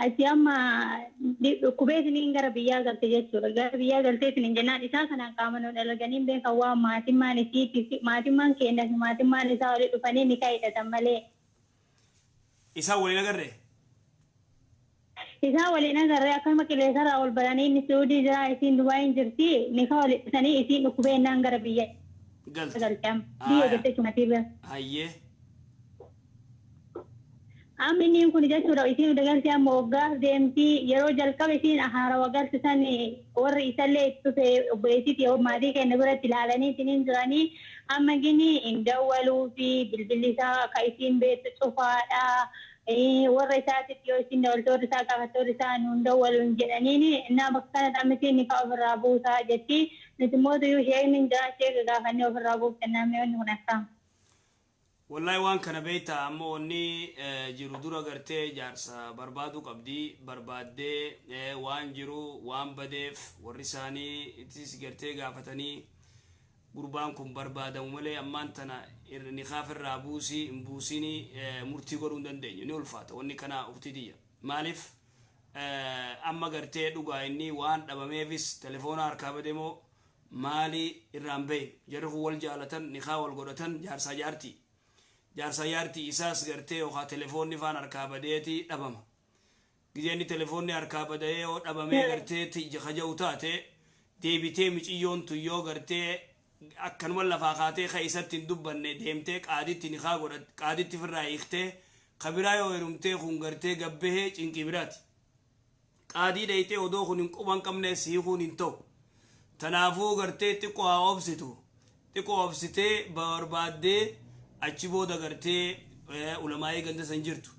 أتي أما كوبيت نينغر بيا قلت جت غير بيا قلت نينجنا إسا كنا كامنون الجنين بين كوا ما تما نسي ما تما كينا ما تما نسا ولي تفني نكاي تتملي. إسا ولي نغره. إذا ولينا ذرة أكمل كل سنة أول براني نسعودي جرا إسين دبي جرتي نخاول سنة إسين نكوبين نانغر بيا. قلت. قلت كم. دي قلت شو نتيبه. هاي. أمني يمكن جت سورة إسين ودقلت يا موجة دمتي يرو جلك إسين أهارا وقلت سنة ور إسالة تسي بيتي تيو مادي كنبرة تلالني تنين جراني أما جني إن دولوا في بالبلسا كإسين بيت صفا warra isaatiif yoo isin dabaltoota isaa gaafattoota isaa nuun dawwaluun jedhaniini innaa bakka kanatti ammitiin ni ka'a ofirraa buusaa jetti nuti immoo iyyuu sheekni jira sheeka gaafannee ofirraa buufannaa mi'oonni kun akkam. Wallahi waan kana beektaa ammoo wanni jiru dura gartee jaarsa barbaaduu qabdi barbaaddee waan jiru waan badeef warri isaanii ittis gartee gaafatanii gurbaan kun barbaadamu malee ammaan tana ni kaafirraa buusii hin buusinii murtii godhuu hin dandeenyu ni ulfaata wanni kana uftii tiyya. Maaliif amma gartee dhugaa inni waan dhabameefis telefoona harkaa bade moo maali irraan bahe. Jarri kun wal jaalatan, nikaa wal godhatan, jaarsaa jaartii. Jaarsaa jaartii isaas gartee yookaan telefoonni faan harkaa badeeti dhabama. Gizee inni telefoonni harkaa badee yoo dhabamee gartee kaja'u taate, deebitee miciyyoon tun yoo gartee akkanuma lafaa kaatee ka isatti hin dubbanne deemtee qaaditti nikaa godhat, qaaditti firraa hiiktee kabiraa yoo heerumtee, kun gartee gabbahee cinqii biraati. Qaadii dhayitee odoo kun hin quban qabne hiikuun hin ta'u. Tanaafuu gartee xiqqoo haa obsitu. Xiqqoo obsitee barbaaddee achi booda gartee ulamaa'ii ganda san jirtu,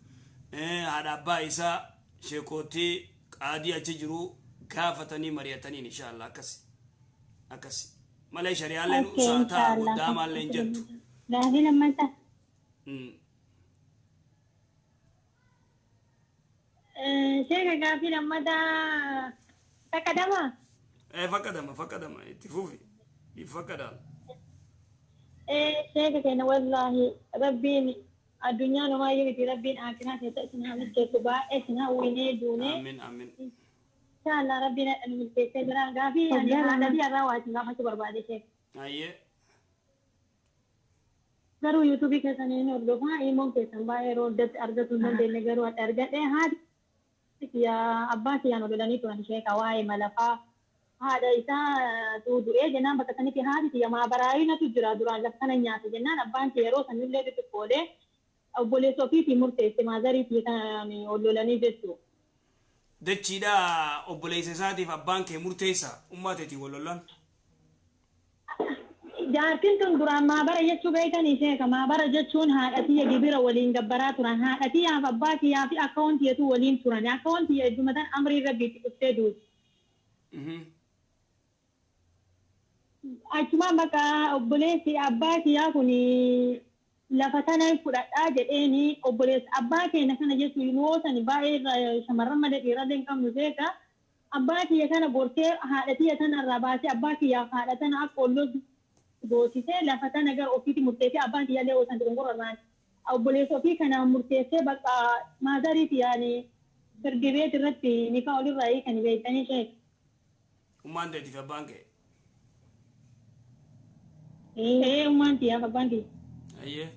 haadha abbaa isaa, sheekootii, qaadii achi jiru gaafatanii mari'ataniin inshaallah akkasi. Akkasi. Malee shari'aalleen usaa ta'a goddaamaallee hin jettu. Gaafii lammataa. Sheeka, gaafii lammataa fakkadama? Fakkadama, fakkadama, itti fufi. Fakkadama. Sheeka keenya, wallaahi rabbiin addunyaa nomaayyuu miti, rabbiin aakiraa keessa isin haa milkeessu, baay'ee isin hawwinee duunee. Amiin, amiin. Inshaallah rabbiin nu milkeessee jira. Gaafii ani haadha fi irraa waa isin gaafachuu barbaade, sheeka. Ayyee. Garuu yuutuubii keessan inni hordofaa, imoon keessan baay'ee yeroo addatti argachuu hin dandeenye, garuu adda argadhe. Haati kiyyaa abbaa kiyyaan ololanii turan, sheeka, waa'ee malafaa. Haadha isaa du'ee jennaan bakka sanitti haati kiyya maabaraayinatu jira duraan lafa kana nyaate jennaan, abbaan kiyya yeroo sanillee xixiqqoolee obboleessa ofiitii murteesse maazarii kan ololanii jechuudha. Dachiidha obboleessa isaatiif abbaan kee murteessa ummaa teetii wal lolan. Jaartiin tun duraan maabara jechuu beekanii, sheeka? Maabara jechuun haadha tiyya gibira waliin gabbaraa turan, haadha tiyyaaf abbaa kiyyaa fi akka wanti waliin turan, akka wanti heddumatan amrii rabbiitti dhuftee duuti. Achumaan bakka obboleessi abbaa kiyyaa kun lafa tana fudhadhaa jedheeni obboleessa abbaa keenya kana jechuun yoo sani baay'ee shamarran malee dhiirallee hin qabnu, sheeka. Abbaa kiyya kana gorsee haadha tiyya tanarraa baasee abbaa kiyyaaf haadha tana akka olloo goosisee lafa tana gara ofiitti murteessee, abbaan kiyyaallee osoo dogongorarraan obboleessa ofii kana murteessee bakka maazariiti yaani firdi beet irratti nikaa olirraa hiikani beektanii, sheeka? Ummaan teetiif abbaan kee. Ee, ummaan tiyyaaf abbaan kiyya. Ayyee.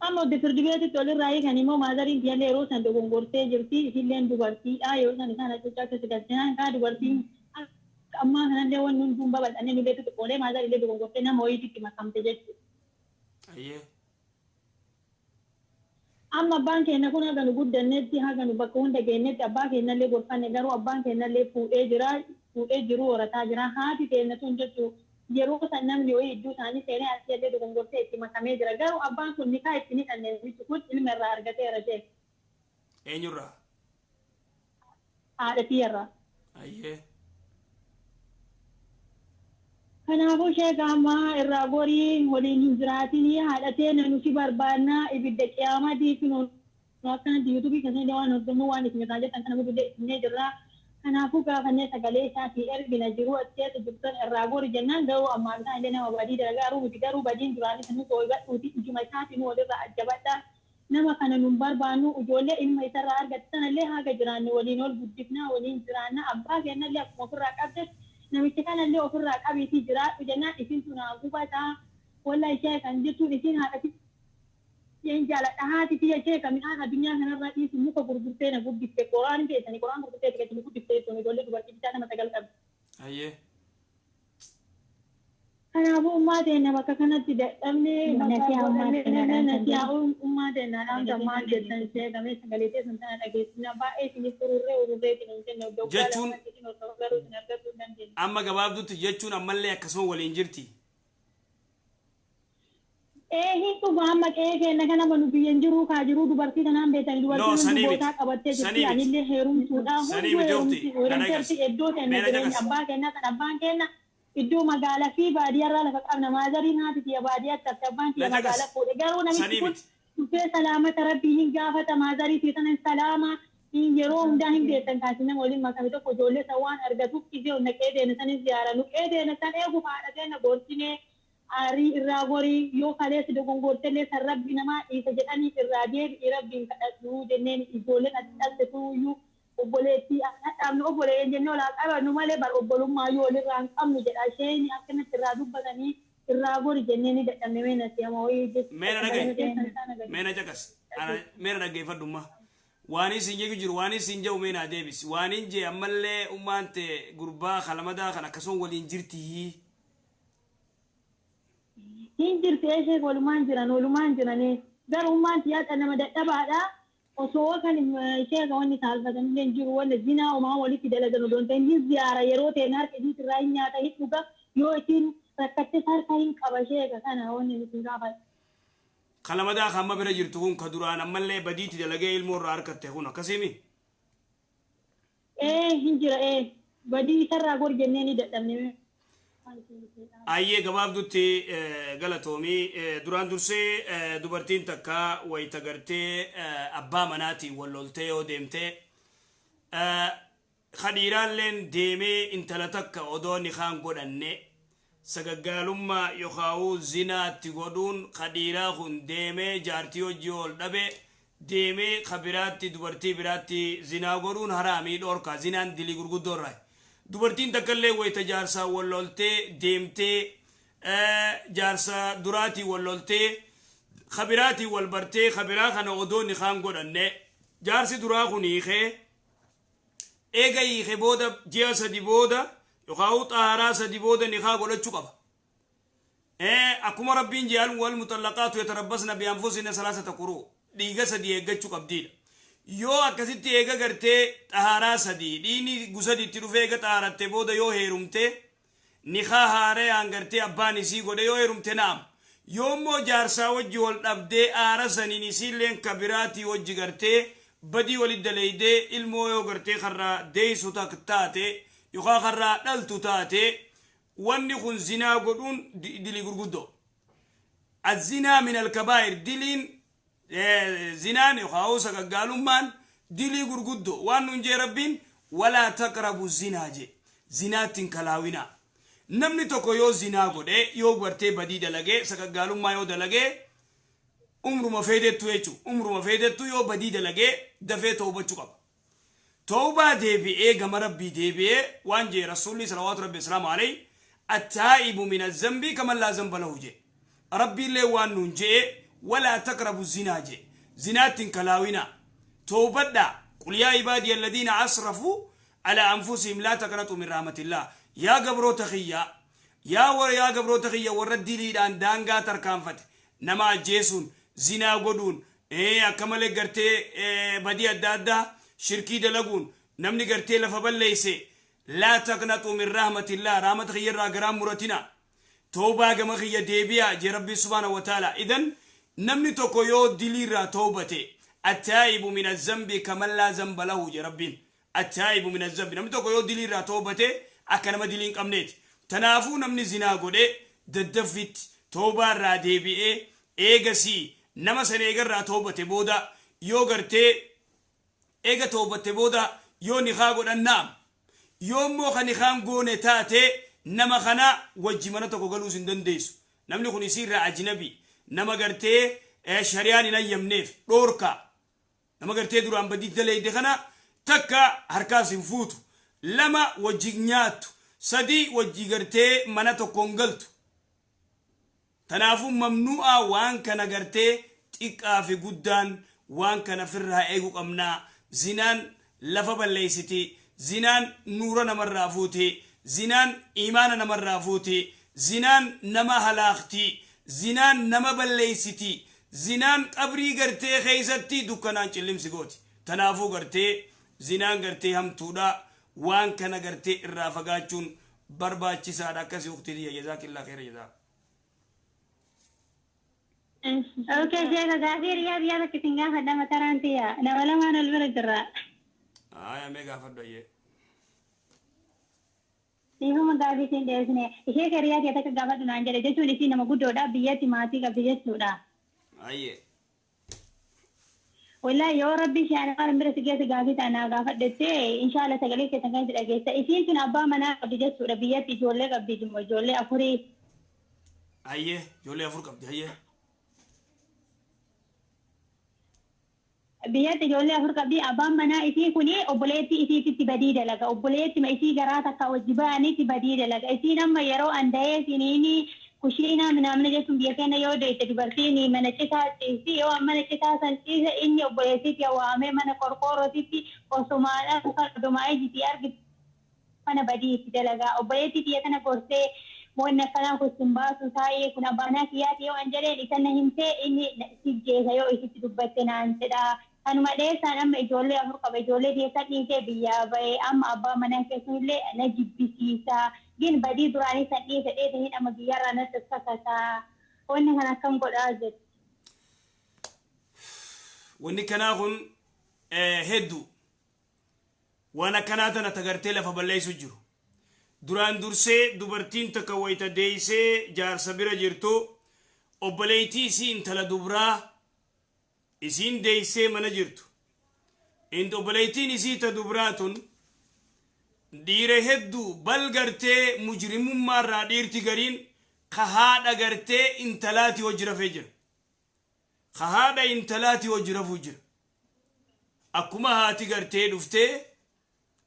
Amma firdi beetitti olirraa hiikan immoo maazariin kiyyaallee yeroo san dogongortee jirti, isilleen dubartiidha, yeroo san isaan achuuchaa keessa galchinaan kaa dubartiin ammaa kanallee wanni hunduun babal'annee nullee xixiqqoolee maazarillee dogongortee nama wayiitti makamte jechuudha. Ayyee. Amma abbaan keenya kun haga nu guddannetti, haga nu bakka hunda geenyetti abbaa keenyallee gorfanne, garuu abbaan keenyallee fuudhee jira, fuudhee jiru horataa jira. Haati keenya tun jechuun yeroo san namni wayii iddoo isaanii seenee asii illee dogongortee itti makamee jira, garuu abbaan kun nikaa itti ni dhanne, namichi kun ilma irraa argateera, jee. Eenyurraa? Haadha tiyyarraa. Ayyee. Kanaafuu sheeka, ammaa irraa gorii waliin hin jiraatinii, haadha teenya nuti barbaannaa, ibidda qiyaamaa kun akkanatti yuutuubii keessatti waan hordofnu, waan isin irraa jettan kana guddaa isinee jirra. Kanaafuu gaafannee sagalee isaatii ergina jiru as keessa jirtan irraa gori jennaan, garuu ammaa isaan illee nama badii dalagaa miti, garuu badiin duraanii sanii too'ibadhuuti ijuma isaatiin walirraa ajjabadha. Nama kana nun barbaannu, ijoollee ilma isarraa argatte sanallee haga jiraanne waliin ol guddifnaa, waliin jiraanna, abbaa kennallee akkuma ofirraa qabde namicha kanallee ofirraa qabiitii jiraadhu jennaan, isin tunaa gubataa walla ishee kan jechuun isin haadhati isheen jaaladha. Haati tiyya, sheeka, midhaan addunyaa kanarraa dhiisu muka gurgurtee na guddifte, qoraan keessanii qoraan gurgurtee nu guddifte jechuun ijoollee dubartii bitaa nama 9 qabdi. Ayyee. Kanaafuu ummaa teenya bakka kanatti dadhabnee nasiyaa ummaa teenya dhaamsa maal jettan, sheekamee sagalee teessan tana dhageessina, baay'ee isiniif ururree ururree isin hin jenne. Jechuun garuu isin argachuu hin dandeenye. Amma gabaabdutti jechuun ammallee akkasuma waliin jirti. Ee, hin dhufu, amma qe'ee keenya kana manu biyya hin jiru kaa jiru dubartii kanaan beektanii No, dubartiin sanii hundi miti. bootaa qabattee Sanii jirti miti. anillee heerumtuudha. Sanii hunduu miti ofti. heerumteerti iddoo keenya Meera jireenya jakas. abbaa keenya kan abbaan keenya iddoo magaalaa fi baadiyyaarraa lafa qabna, maazariin haati tiyya baadiyyaatti hafte, abbaan kiyya Na jakas. magaalaa fuudhe, garuu namichi Sanii kun miti. dhufee salaamata rabbii hin gaafata, maazarii fi sanan salaama hin yeroo hundaa hin beektan kaasi nama waliin makame tokko ijoollee san waan argatuuf gisee naqee deena sanin ziyaara nu qe'ee deena san eeguuf haadha teenya gorsinee. Aarii irraa gorii yoo kaleessa dogongortellee san rabbi namaa dhiisa jedhanii irraa deebi'i rabbiin kadhadhu jenneen ijoolleen ati dhalte tuuyyuu obboleettii dhaabnu obboleeyyan jennee olaa qabannu malee bar obbolummaa yoo walirraa hin qabnu jedha isheen akkanatti irraa dubbatanii irraa gori jennee ni dadhabne meena si'ama wayii Meena dhagaye. Meena caqas. Meena dhaggeeffadhumma. Waan isin jedhu jiru waan isin jedhu meena deebisi. Waan hin jee ammallee ummaan ta'e gurbaa kalamadaa kan akkasuma waliin jirti. Hin jirti ishee walumaan jiran walumaan jiranii garuu ummaan tiyyaadha nama dadhabaadha. Osoo kan ishee wanni saalfatan illee jiru wanni zinaa homaa walitti dalagan odoo hin ta'in hin ziyaara yeroo ta'e harka isiit irraa hin nyaata hin dhuga yoo isiin rakkattes harka hin qaba ishee kana wanni nuti gaafatu. Kalamadaa kan amma bira jirtu kun ka duraan ammallee badiitti dalagee ilmoo irraa harkatte kun akkasiimi? Ee hin jira ee badii isarraa gor jennee ni dadhabne. Ayyee gabaabdutti galatoomii duraan dursee dubartiin takka wayita gartee abbaa manaatiin wal loltee yoo deemte kadhiiraalleen deemee intala takka odoo nikaan godhanne sagaggaalummaa yookaan zinaatti godhuun kadhiiraa kun deemee jaartii hojii ol dhabe deemee kabiraatti dubartii biraatti zinaa godhuun haraamii dhorka zinaan dilii gurguddoo irraa. Dubartiin takkallee wayita jaarsaa wal loltee deemtee jaarsa duraatii wal loltee kabiraatii wal bartee kabiraa kana odoo nikaan godhanne jaarsi duraa kun hiikee eega hiike booda ji'a sadi booda yookaan xaaraa sadi booda nikaa godhachuu qaba. Akkuma rabbiin je'al wal mutallaqaatu yatarabbasna bi anfusina salaasata quruu dhiiga sadi eeggachuu qabdiidha. Yoo akkasitti eega gartee xaaraa sadi dhiini gusaditti dhufee eega xaaratte booda yoo heerumte nikaa haaraan gartee abbaan isii godhe yoo heerumte naam. Yoo immoo jaarsaa wajji wal dhabdee aara saniin isiilleen kabiraatii wajji gartee badii walit daleeydee ilmoo yoo gartee karraa deessu taate yookaan karraa dhaltu taate wanni kun zinaa godhuun dilii gurguddoo. Azinaa min alkabaa'ir diliin zinaan yookaan sagaggaalummaan dilii gurguddoo waan nuun jee rabbiin walaa taqrabu zinaa jee zinaatti hin kalaawinaa. Namni tokko yoo zinaa godhee yoo gartee badii dalagee sagaggaalummaa yoo dalagee umruma feedettu jechuudha. Umruma feedettu yoo badii dalagee dafee toobachuu qaba. Toobaa deebi'ee gama rabbii deebi'ee waan jee rasuulli salawaatu rabbi islaamu alayhi attaa'ibu min azambii kaman laa zamba lahu jee. Rabbiillee waan nuun jee walaa taqrabu zinaa jee. Zinaatti hin kalaawinaa. Toobadhaa. Qul yaa ibaadii alladhiina asrafuu alaa anfusihim laa taqnatu min rahmatillah. Yaa gabroota kiyyaa yaa gabroota kiyya warra diliidhaan daangaa tarkaanfate nama ajjeesuun zinaa godhuun akka malee gartee badii adda addaa shirkii dalaguun namni gartee lafa balleeyse laa taqnatu min rahmatillah rahmata kiyya irraa garaan muratina toobaa gama kiyya deebi'a jee rabbiin subhaana wa ta'ala. Idan namni tokko yoo diliirraa toobate attaa'ibu min azambi kaman laa zamba lahu jee rabbiin attaa'ibu min azambi namni tokko yoo diliirraa toobate akka nama dilii hin qabneeti. Tanaafuu namni zinaa godhe daddaffitti toobaa irraa deebi'ee eegasii nama sana eegarraa toobate booda yoo gartee eega toobate booda yoo nikaa godhan naam yoo immoo kan nikaan goone taate nama kana wajji mana tokko galuus hin dandeessu. Namni kun isiirraa ajnabi nama gartee shariyaan hin ayyamneef dhoorka nama gartee duraan badii daleeyde kana takka harkaas hin fuutu lama wajji nyaattu sadi wajji gartee mana tokkoon galtu. Tanaafuu mamnuu'aa waan kana gartee xiqqaa fi guddaan waan kana firraa eeguu qabnaa. Zinaan lafa balleessiti, zinaan nuura namarraa fuuti, zinaan imaana namarraa fuuti, zinaan nama halaakti, zinaan nama balleessiti, zinaan qabrii gartee keessatti dukkanaan cillimsi gooti. Tanaafuu gartee zinaan gartee hamtuudha. Waan kana gartee irraa fagaachuun barbaachisaadha. Akkasii uqtii jazaakillaa khayra jazaa. Okay, sheeka gaafii riyaa biyyaa bakka isin gaafadha mataraan tiyya nama lamaan ol bira jirra. Aya mee gaafadhu ayyee. Dhiifama gaafii isin dhiyeessine ishee riyaa tiyya takka gaafadhu naan jedhe jechuun isii nama guddoodha biyyatti maatii qabdi jechuudha. Ayyee. Wallahi yoo rabbi ishee ana waan bira si geesse gaafii taanaa gaafadhette inshaalla sagalee keessan kan si dhageessa isiin sun abbaa manaa qabdi jechuudha biyyatti ijoollee qabdi ijoollee afurii. Hayyee, ijoollee 4 qabdi hayyee. Biyyatti ijoollee 4 qabdi. Abbaan manaa isii kuni obboleettii isiititti badii dalaga. Obboleettima isii garaa takka wajji ba'anitti badii dalaga. Isiin amma yeroo an da'ee isiniini kushiinaa minaamna jechuun biyya keenya yoo deesse dubartiin mana citaa ciisi. Yoo mana citaa san ciise inni obboleettiitti waamee mana qorqoorrootitti osomaadhaan kan odomaa ijji argitu mana badii itti dalaga. Obboleettii biyya kana gorsee wanni akkanaa kun sin baasu taa'ee kun abbaa manaa kiyyaati yoo an jedheen isa na himtee inni si jeesa yoo isitti dubbatte naan jedha. Kanuma dheessaan amma ijoollee 4 qaba. Ijoollee keessa dhiisee biyyaa bahee amma abbaa manaa keessanillee na jibbisiisa. Gin badii duraanii san dhiise dheese hin amma biyyarraa na sassakataa. Wanni kana akkam godhaa jettu. Wanni kanaa kun hedduu waan akkanaa tana tagartee lafa balleessu jiru. Duraan dursee dubartiin takka wayita deeysee jaarsa bira jirtu obboleettii isii intala dubraa isiin deeysee mana jirtu. Obboleettiin isii ta dubraa tun dhiira hedduu bal gartee mujrimummaarraa dhiirti gariin ka haadha gartee intalaati hojii rafee jira. Ka haadha intalaati hojii rafuu jira. Akkuma haati gartee dhuftee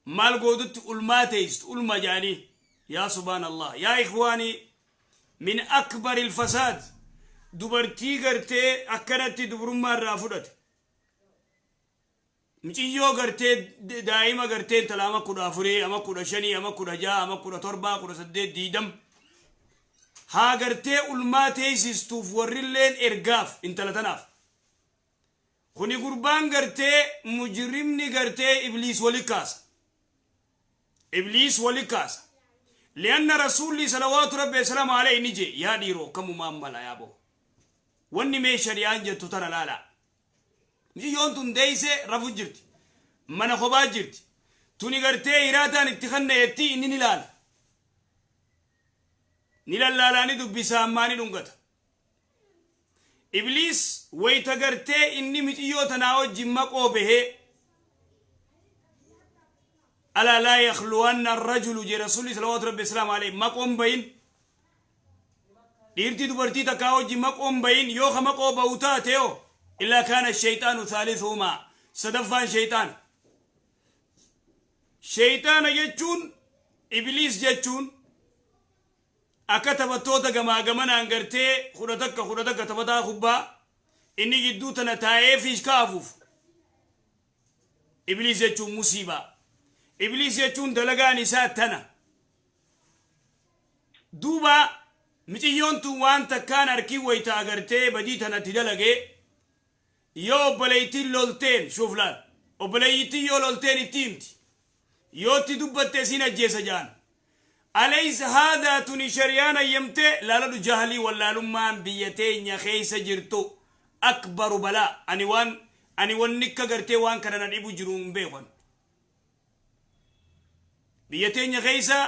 maal gootutti ulmaa teessitu ulma jaanii. Yaa subhaanallah yaa ikhwaanii min akbari ilfasaad dubartii gartee akkanatti dubrummaa irraa fudhate. Muciyyoo gartee daa'ima gartee intala ama 14 ama 15 ama 16 ama 17 18 20 haa gartee ulmaa teessistuuf warrilleen ergaaf intala tanaaf. Kuni gurbaan gartee mujrimni gartee ibliis wali kaasa. Ibliis wali kaasa. Lianna rasuulli salawaatu rabbi wasalaamu alayhi ni jee yaa dhiiroo kamumaan mala yaa boo. Wanni mee shari'aan jettu tana laala. Mucayyoon tun deeyse rafu jirti. Mana kophaa jirti. Tuni gartee hiraataan itti kanna jetti inni ni laala. Ni lallaalaa ni dubbisa ammaa ni dhungata. Ibliis wayita gartee inni mucayyoo tanaa wajjin maqoo bahee alaa laa yakhluwanna arrajulu jee rasuulli salawaatu rabbi wasalaamu alayhi maqoon bahin. Dhiirti dubartii takkaa wajjin maqoon bahin yoo ka maqoo bahu taate yoo illaa kaana shayxaanu thalithumaa sadaffaan shayxaana. Shayxaana jechuun ibliis jechuun akka taphattoota gamaa gamanaan gartee 11 11 taphataa kubbaa inni gidduu tana taa'ee fiishkaa afuuf. Ibliis jechuun musiibaa. Ibliis jechuun dalagaan isaa tana. Duuba miciyyoon tun waan takkaan harkii wayita agartee badii tanatti dalagee yoo obboleettiin lolteen shuuf laal obboleettiin yoo lolteen itti himti yoo itti dubbatte siin ajjeesa jaan. Alaysa haadaa tuni shari'aan ayyamtee laaladhu jahalii wallaalummaan biyya teenya keessa jirtu akbaru balaa. Ani wanni akka gartee waan kana na dhibu jiru hin beekan. Biyya teenya keessa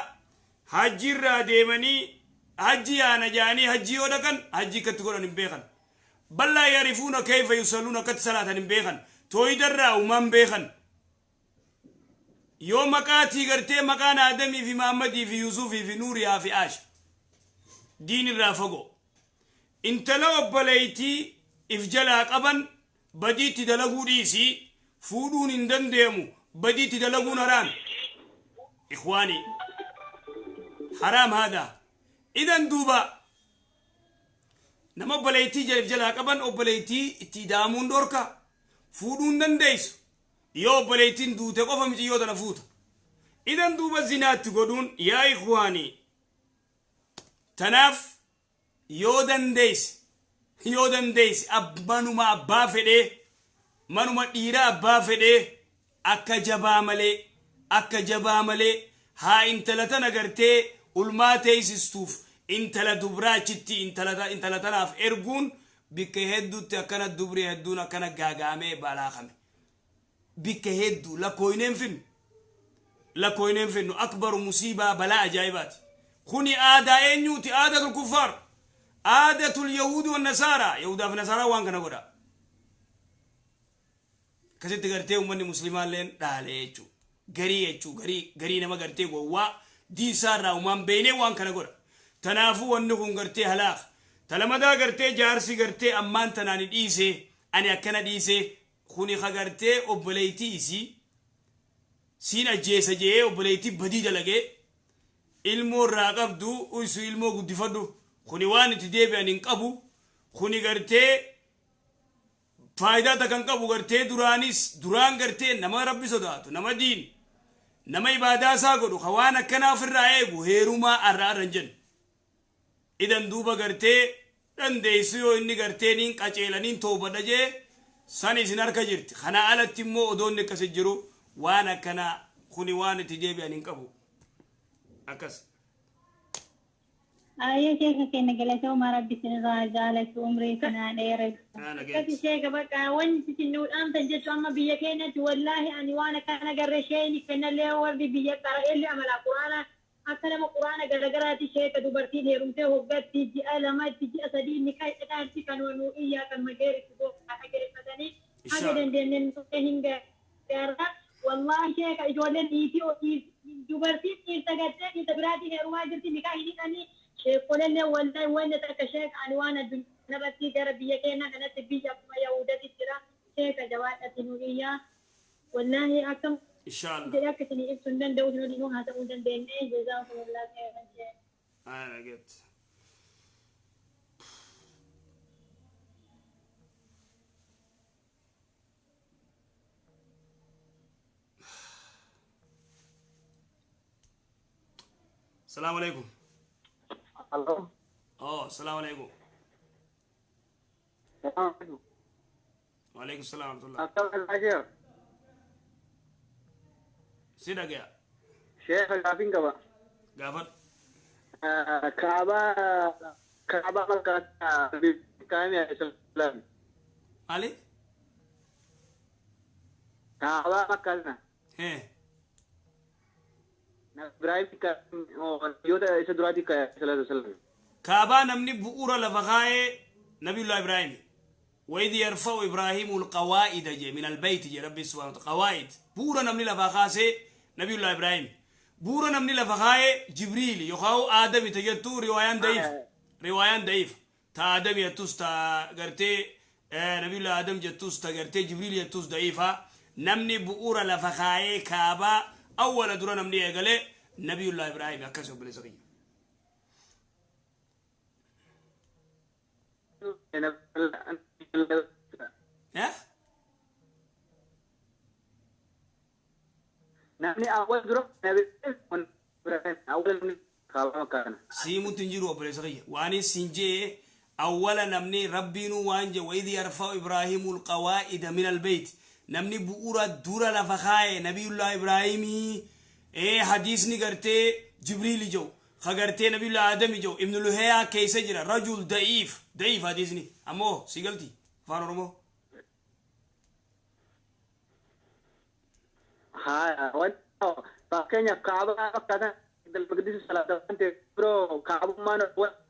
hajjiirraa deemanii hajji yaana jaanii hajji yoo dhaqan hajji akkatti godhan hin beekan. Bal laa yarifuuna kayfa yusalluun akkatti salaatan hin beekan. Tooyidarraa uumaan beekan. Yoo maqaatii gartee maqaan Aadamii fi Mahammadii fi Yuusufii fi Nuuriyaa fi Aasha diinirraa fagoo. Intala obboleettii if jalaa qaban badiitti dalaguu dhiisii fuudhuun hin dandeemu badiitti dalaguun haraam. Ikhwaani haraam haadaa. Idan duuba nama obboleettii if jalaa qaban obboleettii itti ida'amuun dhorka fuudhuun dandeessu. Yoo obboleettiin duute qofa miciyyoo tana fuuta. Idan duuba zinaatti godhuun yaa ikhwaanii tanaaf yoo dandeesse manuma abbaa fedhee manuma dhiira abbaa fedhee akka jabaa malee haa intala tana gartee ulmaa teessistuuf intala dubraachitti intala tanaaf erguun bikka hedduutti akkana dubri hedduun akkana gaagaamee balaakame. Bikka hedduu lakkooyneen finnu akbaru musiibaa balaa ajaa'ibaati. Kuni aadaa eenyuuti? Aadatul kuffaar, aadatul yahuudi wan nasaaraa. Yahudaaf nasaaraa waan kana godha. Akkasitti gartee uummanni muslimaalleen dhaalee jechuu garii jechuu garii nama gartee gowwaa diinsaa irraa uumaan beeynee waan kana godha. Tanaafuu wanni kun gartee halaaka. Talamadaa gartee jaarsi gartee ammaan tanaan dhiise ani akkana dhiise kuni ka gartee obboleeytii isii siin ajjeesa jee obboleeytii badii dalagee ilmoo irraa qabdu isu ilmoo guddifadhu kuni waan itti deebi'an hin qabu kuni gartee faayidaa takka hin qabu gartee duraanis duraan gartee nama rabbi sodaatu nama diin nama ibaadaa isaa godhu ka waan akkanaa ofirraa eegu heerumaa arra arra hin jennu. Idan duuba gartee dandeessu yoo inni gartee niin qaceelaniin toobadha jee san isin harka jirti. Kana alatti immoo odoonni akkasi jiru waan akkanaa kuni waan itti deebi'an hin qabu. Akkas. Ayyee sheeka keenya galatooma rabbi isinirraa jaalatu umrii kanaa dheeratu. Akkasi sheeka bakka wanti isin nuu dhaamtan jechuun amma biyya keenyatti wallaahi ani waan akkana agarre sheeni kennallee warri biyya qara'ellee amala quraana akka nama quraana garagaraati sheeka dubartiin heerumtee hoggatti ji'a lamatti ji'a sadii ni qaxxaatti kan nuu iyyaa kan mageeritti dhageeffatanii haga dandeenyeen hin gargaara. Wallaahi sheeka ijoolleen dhiitii dubartiin dhiirta gattee dhiirta biraatiin heerumaa jirti nikaa hin hidhanii sheekolellee wallahi wanni takka sheeka ani waan addunyaa irratti gara biyya keenya kanatti biyya akkuma yahuudatti jira sheeka jabaadhati nu iyyaa wallaahi akkam Inshallah. jedhee akka isinii ibsuu hin danda'u isin waliin haa ta'uu hin dandeenye jazaakumullah khairan sheeka. Ana get. Salaam alaikum. Allo. Oh, salaam alaikum. Wa alaikum salaam wa rahmatullah. Akkam Sheekh. Si dhagaya. Sheekh gaafiin qaba. Gaafadhu. Kaabaa Makkaa kaami alayhi Maali? Kaabaa Makkaa sana. Hee. Ibrahim biyyoota isa duraatti sallallahu alaihi wasallam. Kaabaa namni bu'uura lafa kaa'ee Nabiyullah Ibrahim. وإذ يرفع إبراهيم القواعد من البيت جي ربي سبحانه وتعالى قواعد بورا نمني لفخاسي نبي الله إبراهيم بورا نمني لفخاي جبريل يخاو آدم تجتو روايان ضعيف روايان ضعيف تا آدم يتوس تا غرتي نبي الله آدم جتوس تا غرتي جبريل يتوس ضعيفة نمني بورا لفخاي كعبة أول دورا نمني يقلي نبي الله إبراهيم أكسب بلسقي Namni awwal dura nabi awwal kaabaa kana. Siimutti hin jiru obboleessa kiyya. Waan isin jee awwala namni rabbiinuu waan jee wayidhi yarfa'u Ibraahimu alqawaa'ida min albayt. Namni bu'uura dura lafa kaaye nabiyullah Ibraahimii hadiisni gartee Jibriil jiru. Ka gartee nabiyullah Aadami jiru. Ibnu Luhayaa keessa jira. Rajul da'iif. Da'iif hadiisni. Ammoo si galti afaan Oromoo. Haa waan fakkeenyaaf kaabaa fakkaatan Maqdis salaatan biroo kaabummaan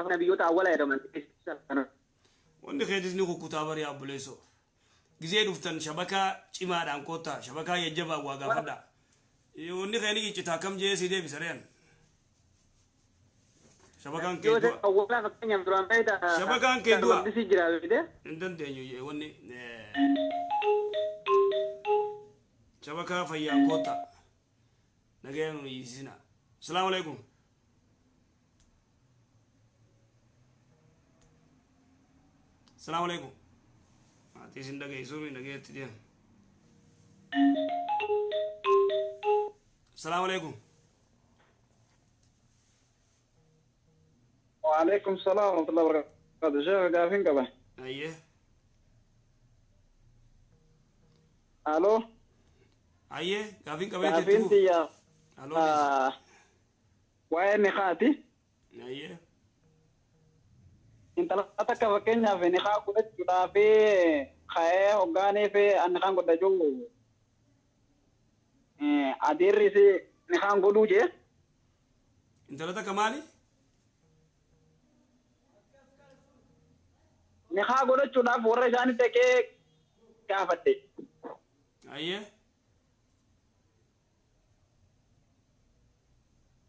nabiyyoota awwala jedhaman. Wanni keetisni kukkutaa barii obboleessoo. Gizee dhuftan shabakaa cimaadhaan koottaa shabakaa jajjabaa waa gaafadhaa. Wanni keeni iccitaa kam jee si deebisa re'an. Shabakaan kee du'a. Awwala fakkeenyaaf duraan beektaa. Shabakaan kee du'a. Maqdisi jira beekte. Hin dandeenyu wanni shabakaa fayyaan koottaa. Nagayaan nu hiisina. Salaamu alaikum. Salaamu alaikum. Ati isin dhageessuun dhageetti deema. Salaamu alaikum. وعليكم السلام ورحمة الله وبركاته. شيخ قافين قبل. أيه. ألو. أيه قافين قبل. قافين تيا. ألو. وين نخاتي؟ أيه. Intala takka fakkeenyaaf nikaa godhachuudhaaf ka'ee hoggaanii fi nikaan godhachuu adeerris nikaan godhuu jee. Intala takka maali? Nikaa godhachuudhaaf warra isaanii dhaqee gaafadhe. Ayyee.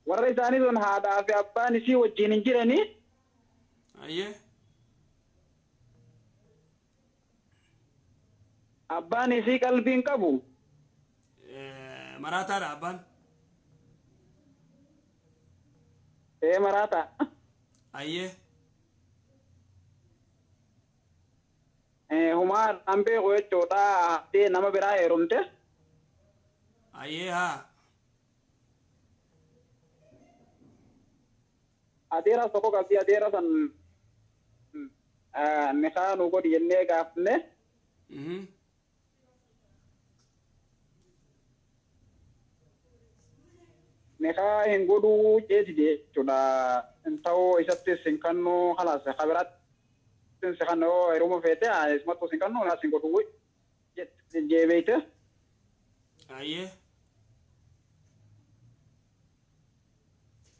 Warra isaanii sun haadhaa fi abbaan isii wajjin hin jiranii. Ayyee. Abbaan isii qalbiin qabu. Maraataadha abbaan. Ee maraata. Ayyee. Humaa an beeku jechuudha haatee nama biraa heerumte. Ayyee haa. Adeera tokko qabdi adeera san nikaa nu godhi jennee gaafne. Nikaa hin godhuu jeeti jechuudha. Ta'uu isattis hin kannu halaas kabiraatti si kannu heeruma feete isumattuu si kannu halas hin godhuu jee beeyte. Ayyee.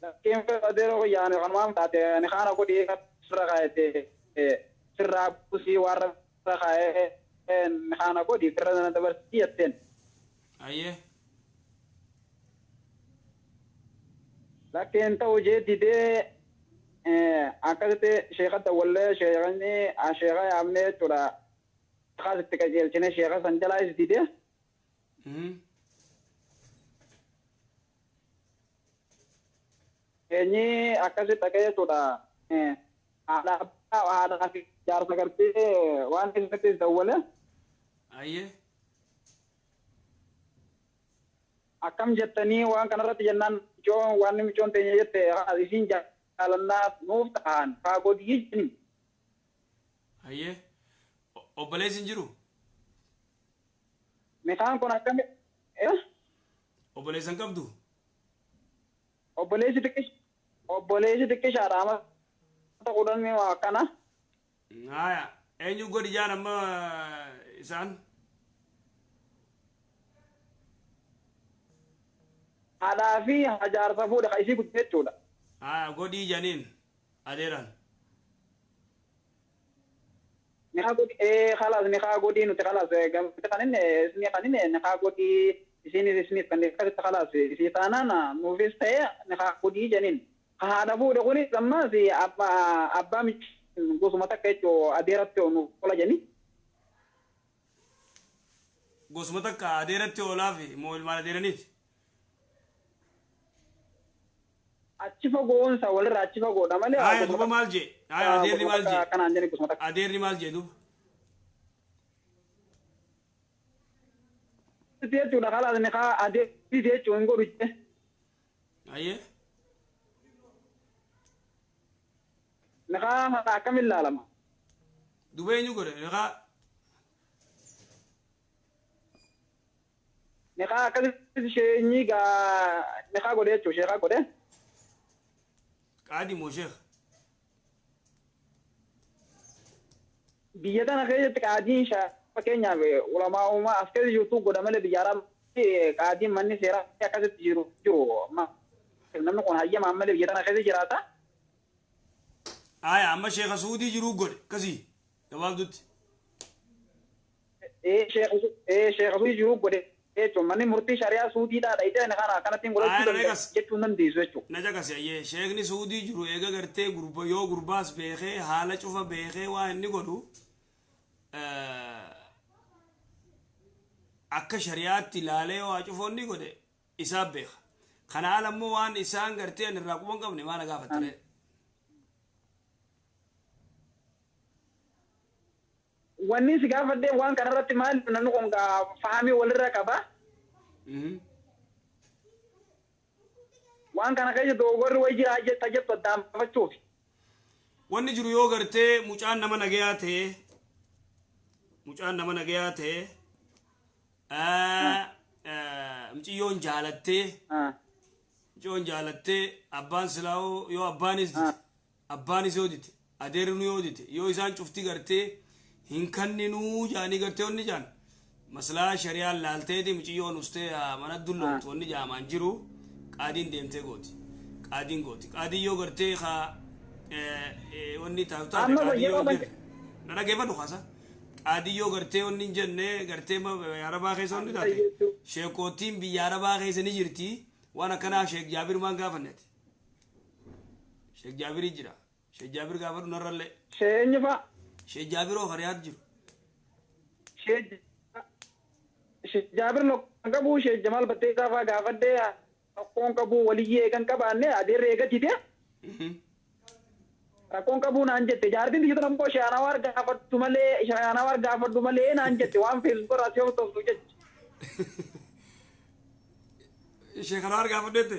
Laakiin adeera yaani kanumaaf taate nikaa na godhi sirra kaayete sirraa buusii waan irra kaayee nikaa na godhi sirra na dabarsii jetteen. Ayyee. Laakiin ta'uu jee didee akkasitti sheeka dawwallee sheekni sheeka yaamnee jechuudha. Kaasitti qajeelchine sheeka san jalaa is didee. Eenyi akkasitti dhaqee jechuudha. Haadha haadhaa fi jaarsa gartee waan keessatti dawwale. Ayyee. Akkam jettanii waan kanarratti jennaan micoon waan micoon teenya jette isiin jaalannaa nuuf ta'an haa godhii jedhani. Ayyee. Obboleessi hin jiru? Nikaan kun akkami? Obboleessa hin qabdu? Obboleessi xiqqisha. Obboleessi xiqqishaadha amma kudhan akkana. Haya. Eenyu godhi jaan amma isaan? Haadhaa fi jaarsa fuudhe ka isii guddi jechuudha. Haya godhii janiin adeeraan. Nikaa godhi khalaas nikaa godhii nuti khalaas gamti kaninne isinii kaninne nikaa godhii isinis isiniif kan akkasitti khalaas isii taanaan nuufis ta'e nikaa godhii janiin. Haadha fuudhe kunis ammas abbaa gosuma takka jechuu adeeratti nuuf ola jani. Gosuma takka adeeratti oolaa fi moo ilmaan adeeraniiti? Achi fagoonsa walirraa achi fagoodha malee. Haya duuba maal jee? Haya adeerri maal jee? Kanaan jeni gosuma takka. Adeerri maal jee duuba? Jechuudha khalaas nikaa adeerri jechuu hin godhu jee. Ayyee. Nikaa akkamiin ilaalama? Duuba eenyu godhe nikaa? Nikaa akkasitti sheenyii gaa nikaa godhe jechuu sheekaa godhe. Qaadi moo sheekh? Biyya tana keessatti qaadiin fakkeenyaaf ulamaa uumaa as keessa jirtu godha malee biyya arabaatti qaadiin manni seeraa akkasitti jiru jiru namni kun hayyamaan malee biyya tana keessa jiraata. Haya amma sheekha Suudii jiruu godhe akkasii gabaabdutti. Ee sheekha Suudii jiruu godhe jechuun manni murtii shari'aa Suudiidhaa dhayitee kana akkanattiin godhachuu jechuun dandeessu jechuudha. Na caqasi ayyee sheekni Suudii jiru eega gartee gurba yoo gurbaas beekee haala cufa beekee waa inni godhu akka shari'aatti ilaalee waa cufa inni godhe isaa beeka. Kana haala immoo waan isaan gartee ani irraa quba hin qabne maal gaafattare? Wanni si gaafadhee waan kanarratti maal namni kun fahamii walirra qaba. Waan kana keessa dogoggorri wayi jira jetta jettu addaan baafachuuf. Wanni jiru yoo gartee mucaan nama nagayaa ta'e mucaan nama nagayaa ta'e mucayyoon jaalattee mucayyoon jaalattee abbaan silaa'oo yoo abbaanis dite abbaanis yoo dite adeerni yoo dite yoo isaan cufti gartee hin kanninuu jaanii gartee onni jaan maslaa shari'aan laalteeti mucayyoon ustee mana dulloomtu onni jaamaan jiru qaadiin deemtee gooti qaadiin gooti qaadiin yoo gartee haa onni taatu taate qaadiin yoo jirre na dhaggeeffadhu kaasa qaadiin yoo gartee onni hin jenne gartee arabaa keessa onni taate sheekootiin biyya arabaa keessa ni jirti waan akkanaa sheek jaabir maan gaafanneeti sheek jaabirii jira sheek jaabir gaafadhu narrallee. Sheenyi fa'a. Sheek Jaabiroo Hariyaat jiru. Sheek Jaabir kan qabu Sheekh Jamaal Batteessaa fa'aa gaafadhee rakkoon qabu waliyyee eegan qabaanne adeerra eegatite. Rakkoon qabu naan jette jaartiin biyya tana immoo Shaanawaar gaafadhu malee Shaanawaar gaafadhu malee naan jette waan feesbuuk irraa si hordoftu jechi. Sheekh Anwaar gaafadheette?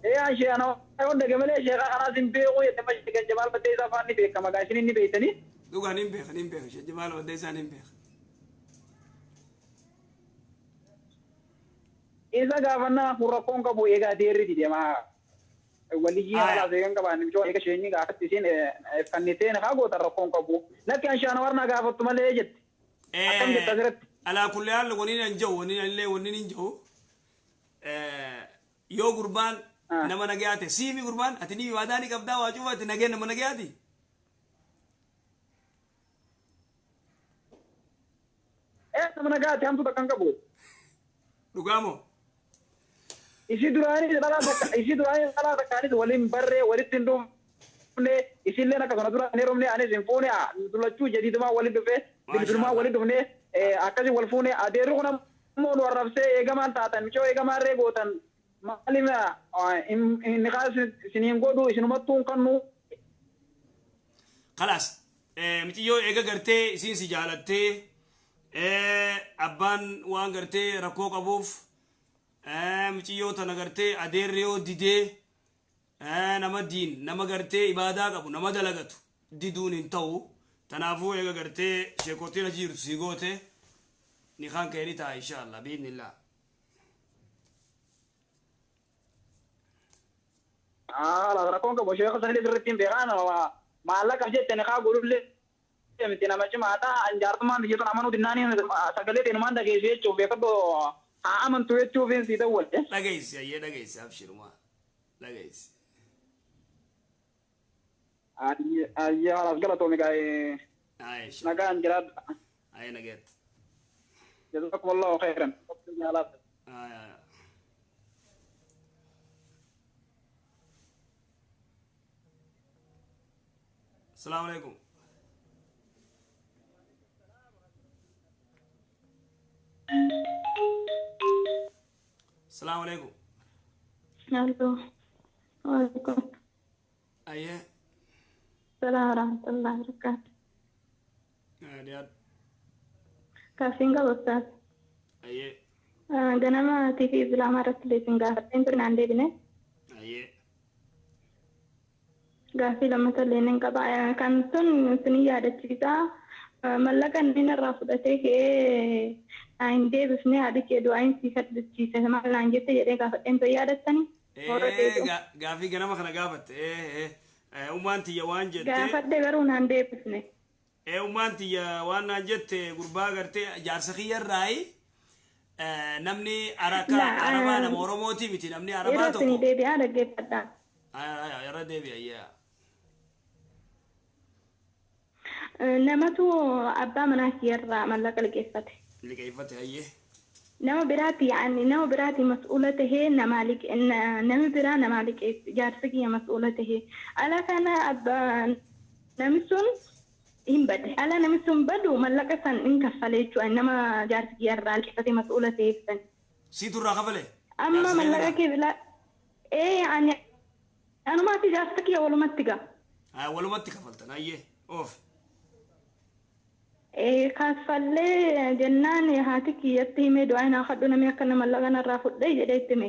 Ee an Sheekh Anwaar yoon dhage malee Sheekha kanaas hin beeku jette ma Sheekh Jamaal Batteessaa fa'aan ni beekama gaa isin ni beektanii. Dhugaa nin beeka nin beeka Sheekh Jamaal Batteessaa nin beeka. Isa gaafannaa kun rakkoon qabu eegaa adeerri dide maa waliyyii haalaas eegan qabaanne michoo eega sheenyi gaafatti isiin fanniteen haa gootan rakkoon qabu. Lakki an Shaanawaar naa gaafattu malee jette. Akkam jette asirratti? Alaa kulli haal waniin an jiru waniin illee waniin hin jiru yoo gurbaan nama nagayaa ta'e siimi gurbaan ati ni waadaa ni qabdaa waa cufa ati nageen nama nagayaati. Nama nagayaati hamtu takka hin qabu. Dhugaamoo? Isi duraanii dhalaa takkaanis waliin barree walitti hin dhufne isilleen akkasuma duraan hin heerumne anis hin fuune dullachuu jadiidumaa waliin dhufe bilbilumaa waliin dhufne akkasii wal fuune adeerri kun ammoo nu arrabsee eegamaan taatan micoo eegamaan ree gootan maalima inni kaas isiniin godhu isinumattuu hin kannu. Kalaas miciyyoo eega gartee isiin si jaalattee abbaan waan gartee rakkoo qabuuf miciyyoo tana gartee adeerri yoo didee nama diin nama gartee ibaadaa qabu nama dalagatu diduun hin ta'u tanaafuu eega gartee sheekotiin achi jirtu sii goote ni kaan ka'ee ni ta'a inshaallah biidnillah. Rakkoon qabu sheekha sanillee sirriitti hin beekaan maallaqa jette ni kaa godhullee miti nama cimaadha jaartummaan biyya tun amanuu dinnaanii sagalee teenumaan dhageessu jechuuf beekadhu haa amantu jechuuf si dawwalte. Dhageessi ayyee dhageessi abshirumaa dhageessi. Ayyee halaas galatoomi gaa'ee nagaan jiraadha. Ayyee nagaatti. Jazakum Allahu khairan. Assalamu alaikum. Assalamu alaikum. Allo. Waalaikum. Ayyee. Salaam warahmatullahi wabarakatuh. Adiyaad. Gaaffiin qaba ustaas. Ayyee. Ganama TV Islaamaa irratti illee isin gaafadheen ture naan deebine. Ayyee. Gaaffii lammata illee nin qaba. Kan sun isin yaadachiisa. Mallaqa inni narraa fudhatee ka'ee hin deebifne haadhi kee du'aa hin sii kadhachiise maal naan jette jedhee gaafadheen ture yaadattanii? Gaaffii ganama kana gaafatte. Ummaan tiyya waan jette. Gaafadhe garuu naan deebifne. Ummaan tiyya waan naan jette gurbaa gartee jaarsa kiyyarraayi namni arabaa nama Oromooti miti namni arabaa tokko. Yeroo isin deebi'aa dhaggeeffadhaa. Yeroo deebi'a yaa. Namatu abbaa manaa kiyyarraa mallaqa liqeeffate. Liqeeffate ayyee. Nama biraati yaani nama biraati mas'uula tahee nama namni biraa nama liqeesse jaarsa kiyya mas'uula tahee ala kana abbaa namni sun hin badde ala namni sun badu mallaqa san hin kaffale jechuudha nama jaarsa kiyyarraa liqeeffate mas'uula taheef san. Siitu irraa kafale? Amma mallaqa kee bilaa ee yaani anumaa fi jaarsa kiyya walumatti gaa. Walumatti kafaltan ayyee oof. Kaffallee jennaan haati kiyyatti himee du'aa hin kadhu namni akka nama mallaqa narraa fudhee jedhee itti hime.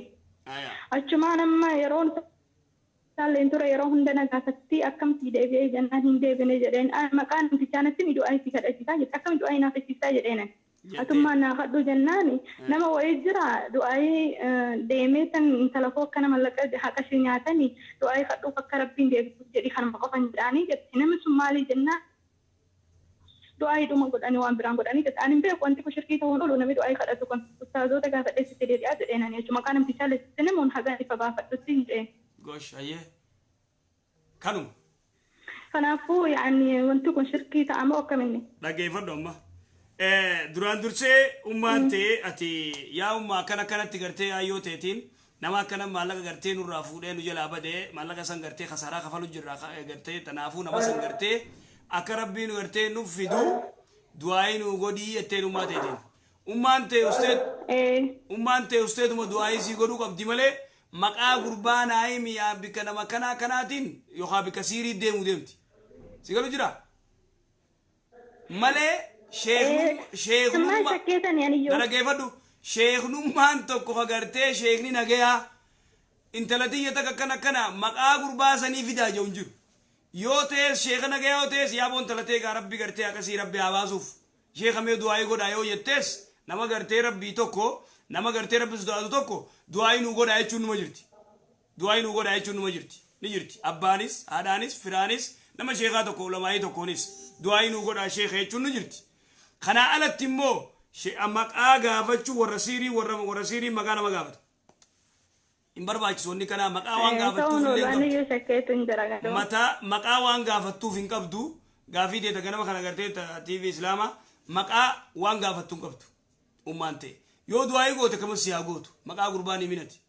Achumaan amma yeroon isaallee ture yeroo hunda na gaafatti akkamtii deebi'ee jennaan hin deebine jedheen maqaan namtichaa natti du'aa itti kadhachiisaa jette akkami du'aa naaf echiisaa jedheenan. Atummaan naa kadhu jennaan nama wayii jira du'aa deemee tan intala koo akkana mallaqa haqa ishee nyaatanii du'aa kadhuuf akka rabbiin deebisuuf jedhi kanuma qofan jedhaanii jette namni sun maalii jennaan. Du'aa hidhuma godhanii waan biraan godhanii jette ani hin beeku wanti kun shirkii ta'uun oolu namni du'aa kadhatu kun ustaazoota gaafadhee sitti deebi'aa jedheenani jechuudha maqaa namtichaa leessiste namoonni hagaan ifa baafadhutti hin jedheen. Gosh ayyee kanuma. Kanaafuu yaani wanti kun shirkii ta'a moo akkaminni? Dhaggeeffadhu amma. Duraan dursee ummaan ta'e ati yaa ummaa akkana akkanatti gartee ayyoo ta'eetiin nama akkana maallaqa gartee nurraa fuudhee nu jalaa badee maallaqa san gartee kasaaraa kafalu jirra gartee tanaafuu nama san gartee akka rabbiin gartee nuuf fidu Du'aa'ii nuu godhii jetteen ummaa teetiin. Ummaan tee usteet ummaan tee usteetuma du'aa'ii sii godhuu qabdi malee maqaa gurbaa naayimi yaa bikka nama kanaa kanaatiin yookaan bikka siirii deemuu deemti. Si galu jira? Malee sheeknummaa dhaggeeffadhu sheeknummaan tokko hagartee sheekni nagayaa intala tiyya takka akkana akkana maqaa gurbaa sanii fidaa jedhu hin jiru. Yoo ta'es sheeka nagayaa yoo ta'es yaa boon talatee gaa rabbi gartee akkasii rabbi haa baasuuf sheeka mee du'aayii godhaa yoo jettees nama gartee rabbii tokko nama gartee rabbi sodaatu tokko du'aayii nuu godhaa jechuun numa jirti. Du'aayii nuu godhaa jechuun numa jirti. Ni jirti. Abbaanis, haadhaanis, firaanis, nama sheekaa tokko ulamaayii tokkoonis du'aayii nuu godhaa sheeka jechuun ni jirti. Kanaa alatti immoo maqaa gaafachuu warra siirii warra siirii maqaa nama gaafata. Hin barbaachisu wanni kanaa maqaa waan gaafattuuf illee hin qabdu. Mataa maqaa waan gaafattuuf hin qabdu gaafii deeta ganama kana gartee TV Islaamaa maqaa waan gaafattu hin qabdu ummaan ta'e. Yoo du'aayii goote kamas si haa gootu maqaa gurbaan ni minati.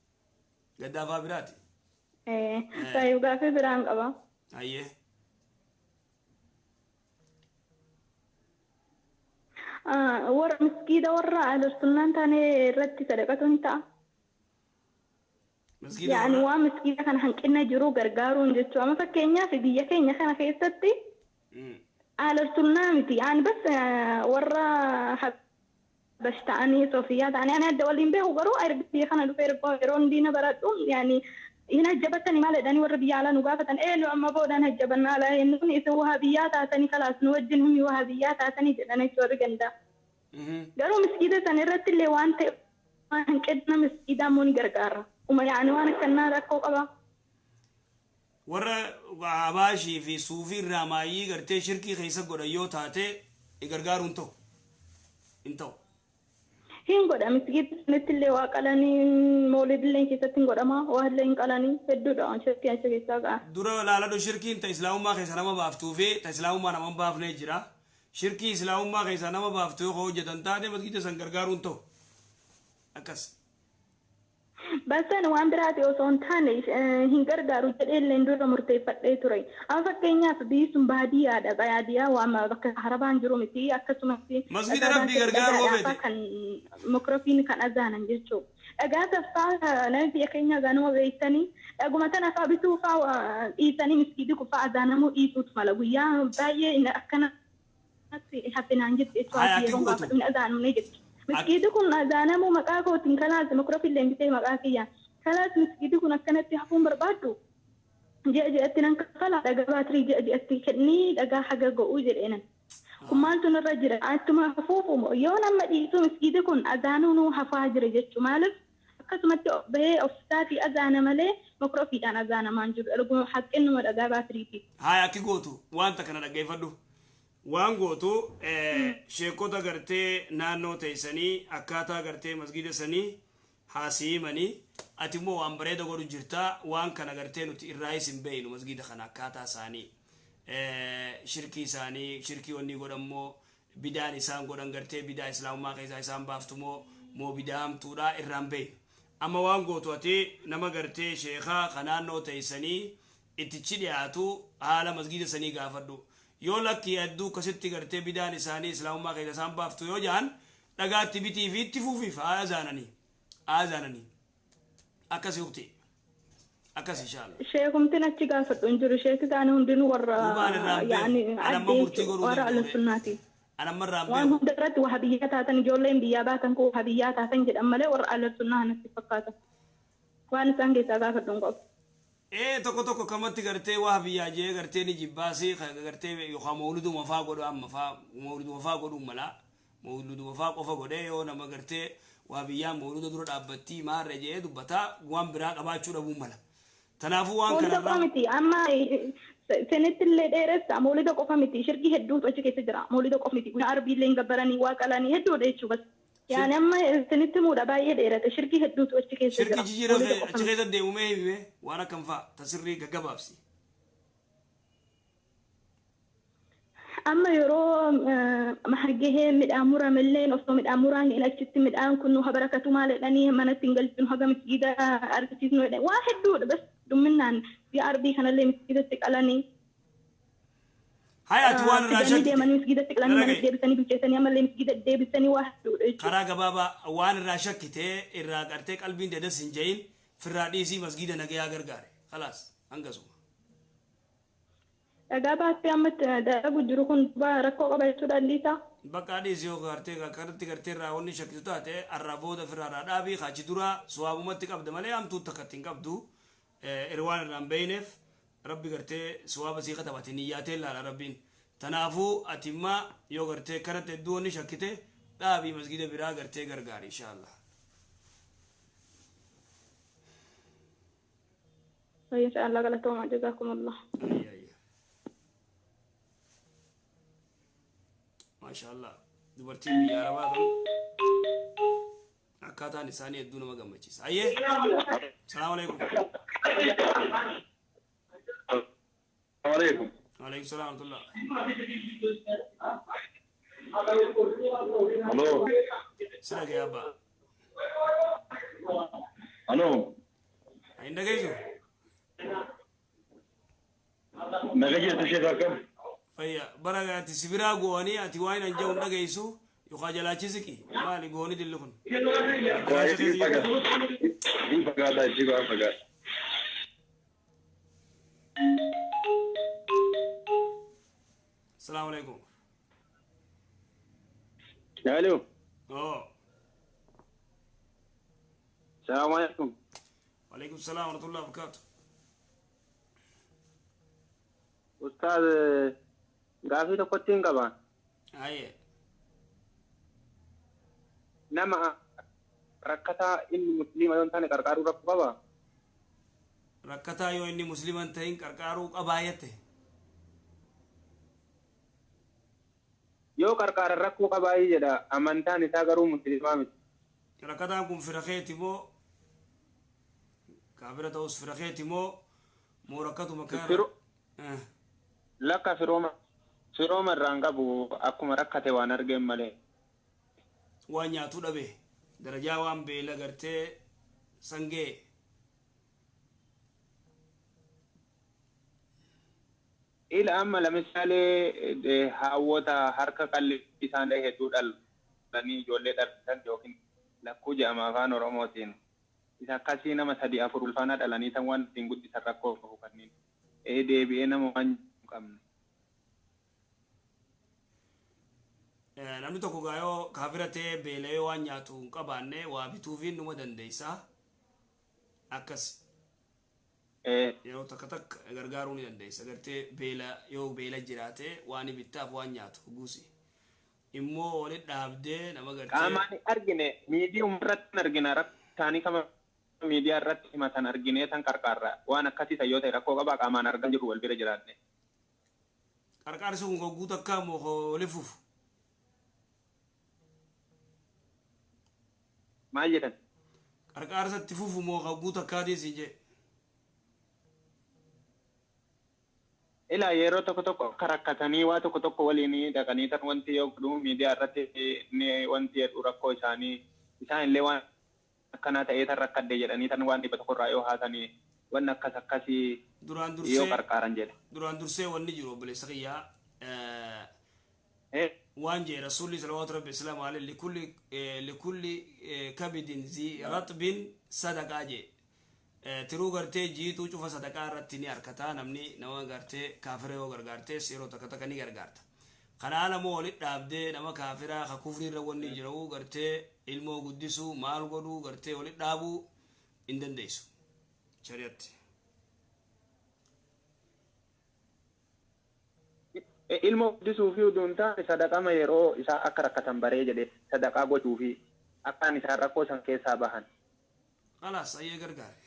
Gaddaafaa biraati. Tayyib gaafii biraan qaba. Ayyee. Warra miskiida warra ahlus-sunnaan taane irratti sadaqatu hin ta'a. Yaani waan miskiida kana hanqina jiru gargaaruun jechuudha. Amma fakkeenyaaf biyya keenya kana keessatti ahlus-sunnaa miti. Yaani bas warra habash ta'anii Soofiyaa ta'anii ani adda waliin beeku garuu biyya kana dhufee yeroo diina baradhu yaani hin hajjabatanii maal jedhanii warra biyya alaa nu gaafatan ee nu amma boodaan hajjabannaa alaa inni isin wahabiyyaa taatanii kalaas nu wajjin humni wahabiyyaa taatanii jedhan jechuudha gandaa. Garuu miskiida sana irratti illee waan ta'e hanqina miskiidaa immoo ni gargaara. Uma yaani waan akkanaa rakkoo qaba. Warra Abaashii fi Suufii irraa maayii gartee shirkii keessa godhan yoo taate gargaaruun ta'u hin ta'u. Hin godha miskiida sanatti illee waa qalanii moolidillee keessatti hin godhama waa illee hin qalanii hedduudha waan shirkii achi keessaa ga'a. Dura laaladhu shirkiin ta islaamummaa keessa nama baaftuu fi ta islaamummaa nama hin baafnee jira. Shirkii islaamummaa keessa nama baaftu yoo hojjetan taate masgiida san gargaaruun ta'u. Akkas. Basan waan biraati osoo hin taane hin gargaaru jedhee illee dura murteeffadhee ture. Amma fakkeenyaaf biyyi sun baadiyyaadha. Baadiyyaa waan bakka harabaan jiru miti akkasumas Masgiida rabbii gargaaruu feete. Kan mikrofiin kan azaanan jechuudha. Dhagaa saffaa namni biyya keenya azaanuma beektanii dhaguma tana fa'aa bituu fa'aa dhiisanii miskiidii kun fa'aa azaanamuu dhiisuutu mala guyyaa baay'ee akkanatti hafinaan jirti jechuudha. Yeroo gaafadhu azaanamnee jirti. Miskiidii kun azaanamuu maqaa kootiin kalaas mikrofiillee bitee maqaa kiyyaan kalaas miskiidii kun akkanatti hafuun barbaaddu ji'a ji'atti nan kaffala dhagaa baatirii ji'a ji'atti kennii dhagaa haga go'uu jedheenan. Kun maaltu nurra jira attuma hafuufu yoo nama dhiisu miskiidii kun azaanuu hafaa jira jechuu maaliif akkasumatti bahee ofisaatii azaana malee mikrofiidhaan azaanamaan jiru dhuguma haqqinuma dhagaa baatiriiti. Haa akki gootu wanta kana dhaggeeffadhu. Waan gootu sheekota gartee naannoo teessanii akkaataa gartee masgiida sanii haasiyimanii ati immoo waan bareeda godhu jirtaa waan kana gartee nuti irraayis hin beeynu masgiida kana akkaataa isaanii shirkii isaanii shirkii wanni godhammoo bidaan isaan godhan gartee bidaa islaamummaa keessaa isaan baaftumoo moo bidaa hamtuudha irraan beeynu. Amma waan gootu ati nama gartee sheekaa ka naannoo teessanii ittichi dhiyaatu haala masgiida sanii gaafadhu. Yoo lakkii hedduu akkasitti gartee bidaan isaanii islaamummaa keessa isaan baaftu yoo jaan dhagaatti bitii fi itti fuufiif haa azaananii akkasii uqti akkas inshaalla. Sheekumtiin achi gaafadhu hin jiru sheeki isaanii hundinuu warra yaani addee warra ahlus-sunnaati. Anamma irraa hin Waan hunda irratti wahabiyyaa taatan ijoolleen biyyaa baatan kun wahabiyyaa taatan jedhan malee warra ahlus-sunnaa natti fakkaata. Waan isaan keessaa gaafadhu hin qabu. Tokko tokko kamatti gartee waa biyyaa jee gartee ni jibbaasii gartee yookaan mawliduma faa godhu amma faa mawliduma faa godhu mala mawliduma faa qofa godhee yoo nama gartee waa biyyaa mawlida dura dhaabbattii maarra jee dubbataa waan biraa qabaachuu dhabuu mala. Kanaafuu waan Mawlida qofa miti amma sanitti illee dheeressa mawlida qofa miti shirkii hedduutu achi keessa jira mawlida qofa miti guyyaa arbii illee hin gabbaranii waa qalanii hedduudha jechuudha. Yaani amma sanitti muudha baay'ee dheerata shirkii hedduutu achi keessa jira. Shirkii jijjiirama achi keessa deemumee himee waan akkam fa'a tasirrii gaggabaabsi. Amma yeroo mahargahee midhaan muramellee osoo midhaan muraan hin achitti midhaan kun nu habarakatu maal jedhanii manatti hin galchinu haga miskiida argisiisnu jedhanii waa hedduudha bas dhumminaan biyya arbii kanallee miskiidatti qalanii. Haya ati waan irraa Fidanii shakkite. deemanii masgiidatti qalanii Nalagay. manatti deebisanii bilcheessanii ammallee masgiida deebisanii waa hedduudha jechuudha. Karaa gabaabaa waan irraa shakkitee irraa qartee qalbiin dedas hin jahin firraa dhiisii masgiida nagayaa gargaare. Khalaas hangasuma. Dhagaa baattee amma itti dalagu jiru kun rakkoo qaba jechuudha dhiisaa. Bakka dhiisii yoo gartee kanatti gartee irraa wanni shakkitu taate arraa booda firraa irraa dhaabii kaachi dura suwaabumatti qabda malee hamtuu takka ittiin qabdu waan irraa hin beeyneef rabbi gartee suwaaba sii katabate niyyaatee laala rabbiin. Tanaafuu ati immaa yoo gartee kanatti hedduu wanni shakkite dhaabii masgiida biraa gartee gargaari inshaallah. Inshaallah galatooma jazaakumullah. Maashaallah dubartiin biyya arabaa kun akkaataan isaanii hedduu nama gammachiisa. Ayyee salaamu alaikum. Alaikum. Waalaikum salaam warahmatullah. Alo. Sina ga'ee abbaa. Alo. Hin dhageessu? Naga jirtu sheekh akkam? Fayya bara ati si biraa go'anii ati waan hin jedhu hin dhageessu yookaan jalaachisiqi maali gooni dilli kun. Hin fagaata ishii waan fagaata. Salaamu alaikum. Alo. Oo. Salaamu alaikum. Waalaikum salaam warahmatullahi wabarakatuh. Ustaaz gaafii tokkotti hin qaba. Ayyee. Nama rakkataa inni musliima yoo hin taane qarqaaruu rakkoo qabaa? Rakkataa yoo inni musliima hin ta'in qarqaaruu qabaa jette. Yoo qarqaaran rakkoo qabaayii jedha amantaan isaa garuu musliimaa miti. Rakkataan kun fira keeti moo kaafira ta'us fira keeti moo moo rakkatuma kana? Lakka firooma irraa hin qabu akkuma rakkate waan argeen malee. Waan nyaatu dhabe darajaa waan beela gartee sangee. Ila amma lamisaalee haawwota harka qalli isaan hedduu dhalanii ijoollee dhalatan yookiin lakkuu jedhama afaan Oromootiin. Isa akkasii nama 3 4 ulfaana dhalanii tan waan ittiin guddisan rakkoo qabu kanneen. Deebi'ee nama waan hin qabne. Namni tokko gaayoo kaafira ta'ee beela'ee waan nyaatu hin qabaanne waa bituufiin numa dandeessa. Akkas. Yeroo takka takka gargaaruu ni dandeessa. Gartee beela yoo beela jiraate waan bittaaf waan nyaatu guusi. Immoo walitti dhaabdee nama gartee. Qaamaan argine miidiyaa irratti argina rakkaanii kama miidiyaa irratti himatan argine tan qarqaarra waan akkasii yoo ta'e rakkoo qabaa qaamaan argaa jiru wal bira jiraanne. Qarqaarsi kun hogguu takka moo waliif fufu? Maal jedhan? Qarqaarsa itti fufu moo hogguu takkaatiin siin jedhe? Ila yeroo tokko tokko akka rakkatanii waa tokko tokko waliin dhaqanii tan wanti yoo godhu miidiyaa irratti wanti jedhu rakkoo isaanii isaan illee waan akkanaa ta'ee tan rakkadde jedhanii tan waan 100 irraa yoo haasanii waan akkas akkasii yoo qarqaaran jedhe. Duraan dursee wanni jiru obboleessa kiyyaa waan jee rasuulli salawaatu rabbi islaamu alayhi likulli kabidin zi ratbin sadaqaa jee. Tiruu gartee jiituu cufa sadaqaa irratti ni harkataa namni nama gartee kaafira yoo gargaartes yeroo takka takka ni gargaarta. Kana haala moo walitti dhaabdee nama kaafiraa ka kufrii irra wanni jiru gartee ilmoo guddisuu maal godhuu gartee walitti dhaabuu hin dandeessu. Shari'atti. Ilmoo guddisuu fi utuu hin taane sadaqama yeroo isaa akka rakkatan baree jedhe sadaqaa gochuu fi akkaan isaan rakkoo san keessaa bahan. Khalaas ayyee gargaare.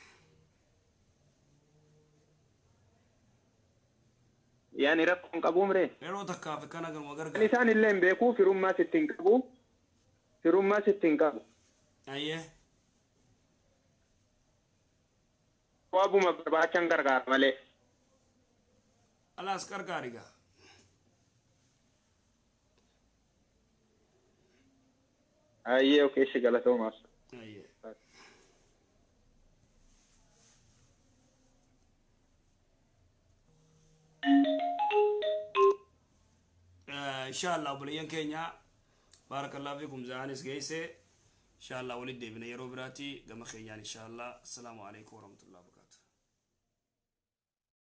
Yaani rakkoon qabu mire? Yeroo takkaaf kana garuma gargaara. Isaan illee hin beeku firummaas ittiin qabu. Firummaas ittiin qabu. Ayyee. Waabuma barbaachan gargaara malee. Alaas gargaari gaa. Ayyee okee si galatoomaas. Ayyee. Inshallah obboleeyyan keenya, baarakallahu fikum, za'anis geesse. Inshallah walitti deebina yeroo biraatti gama keenyaan inshallah. Assalaamu alaikum warahmatullahi wabarakatuh.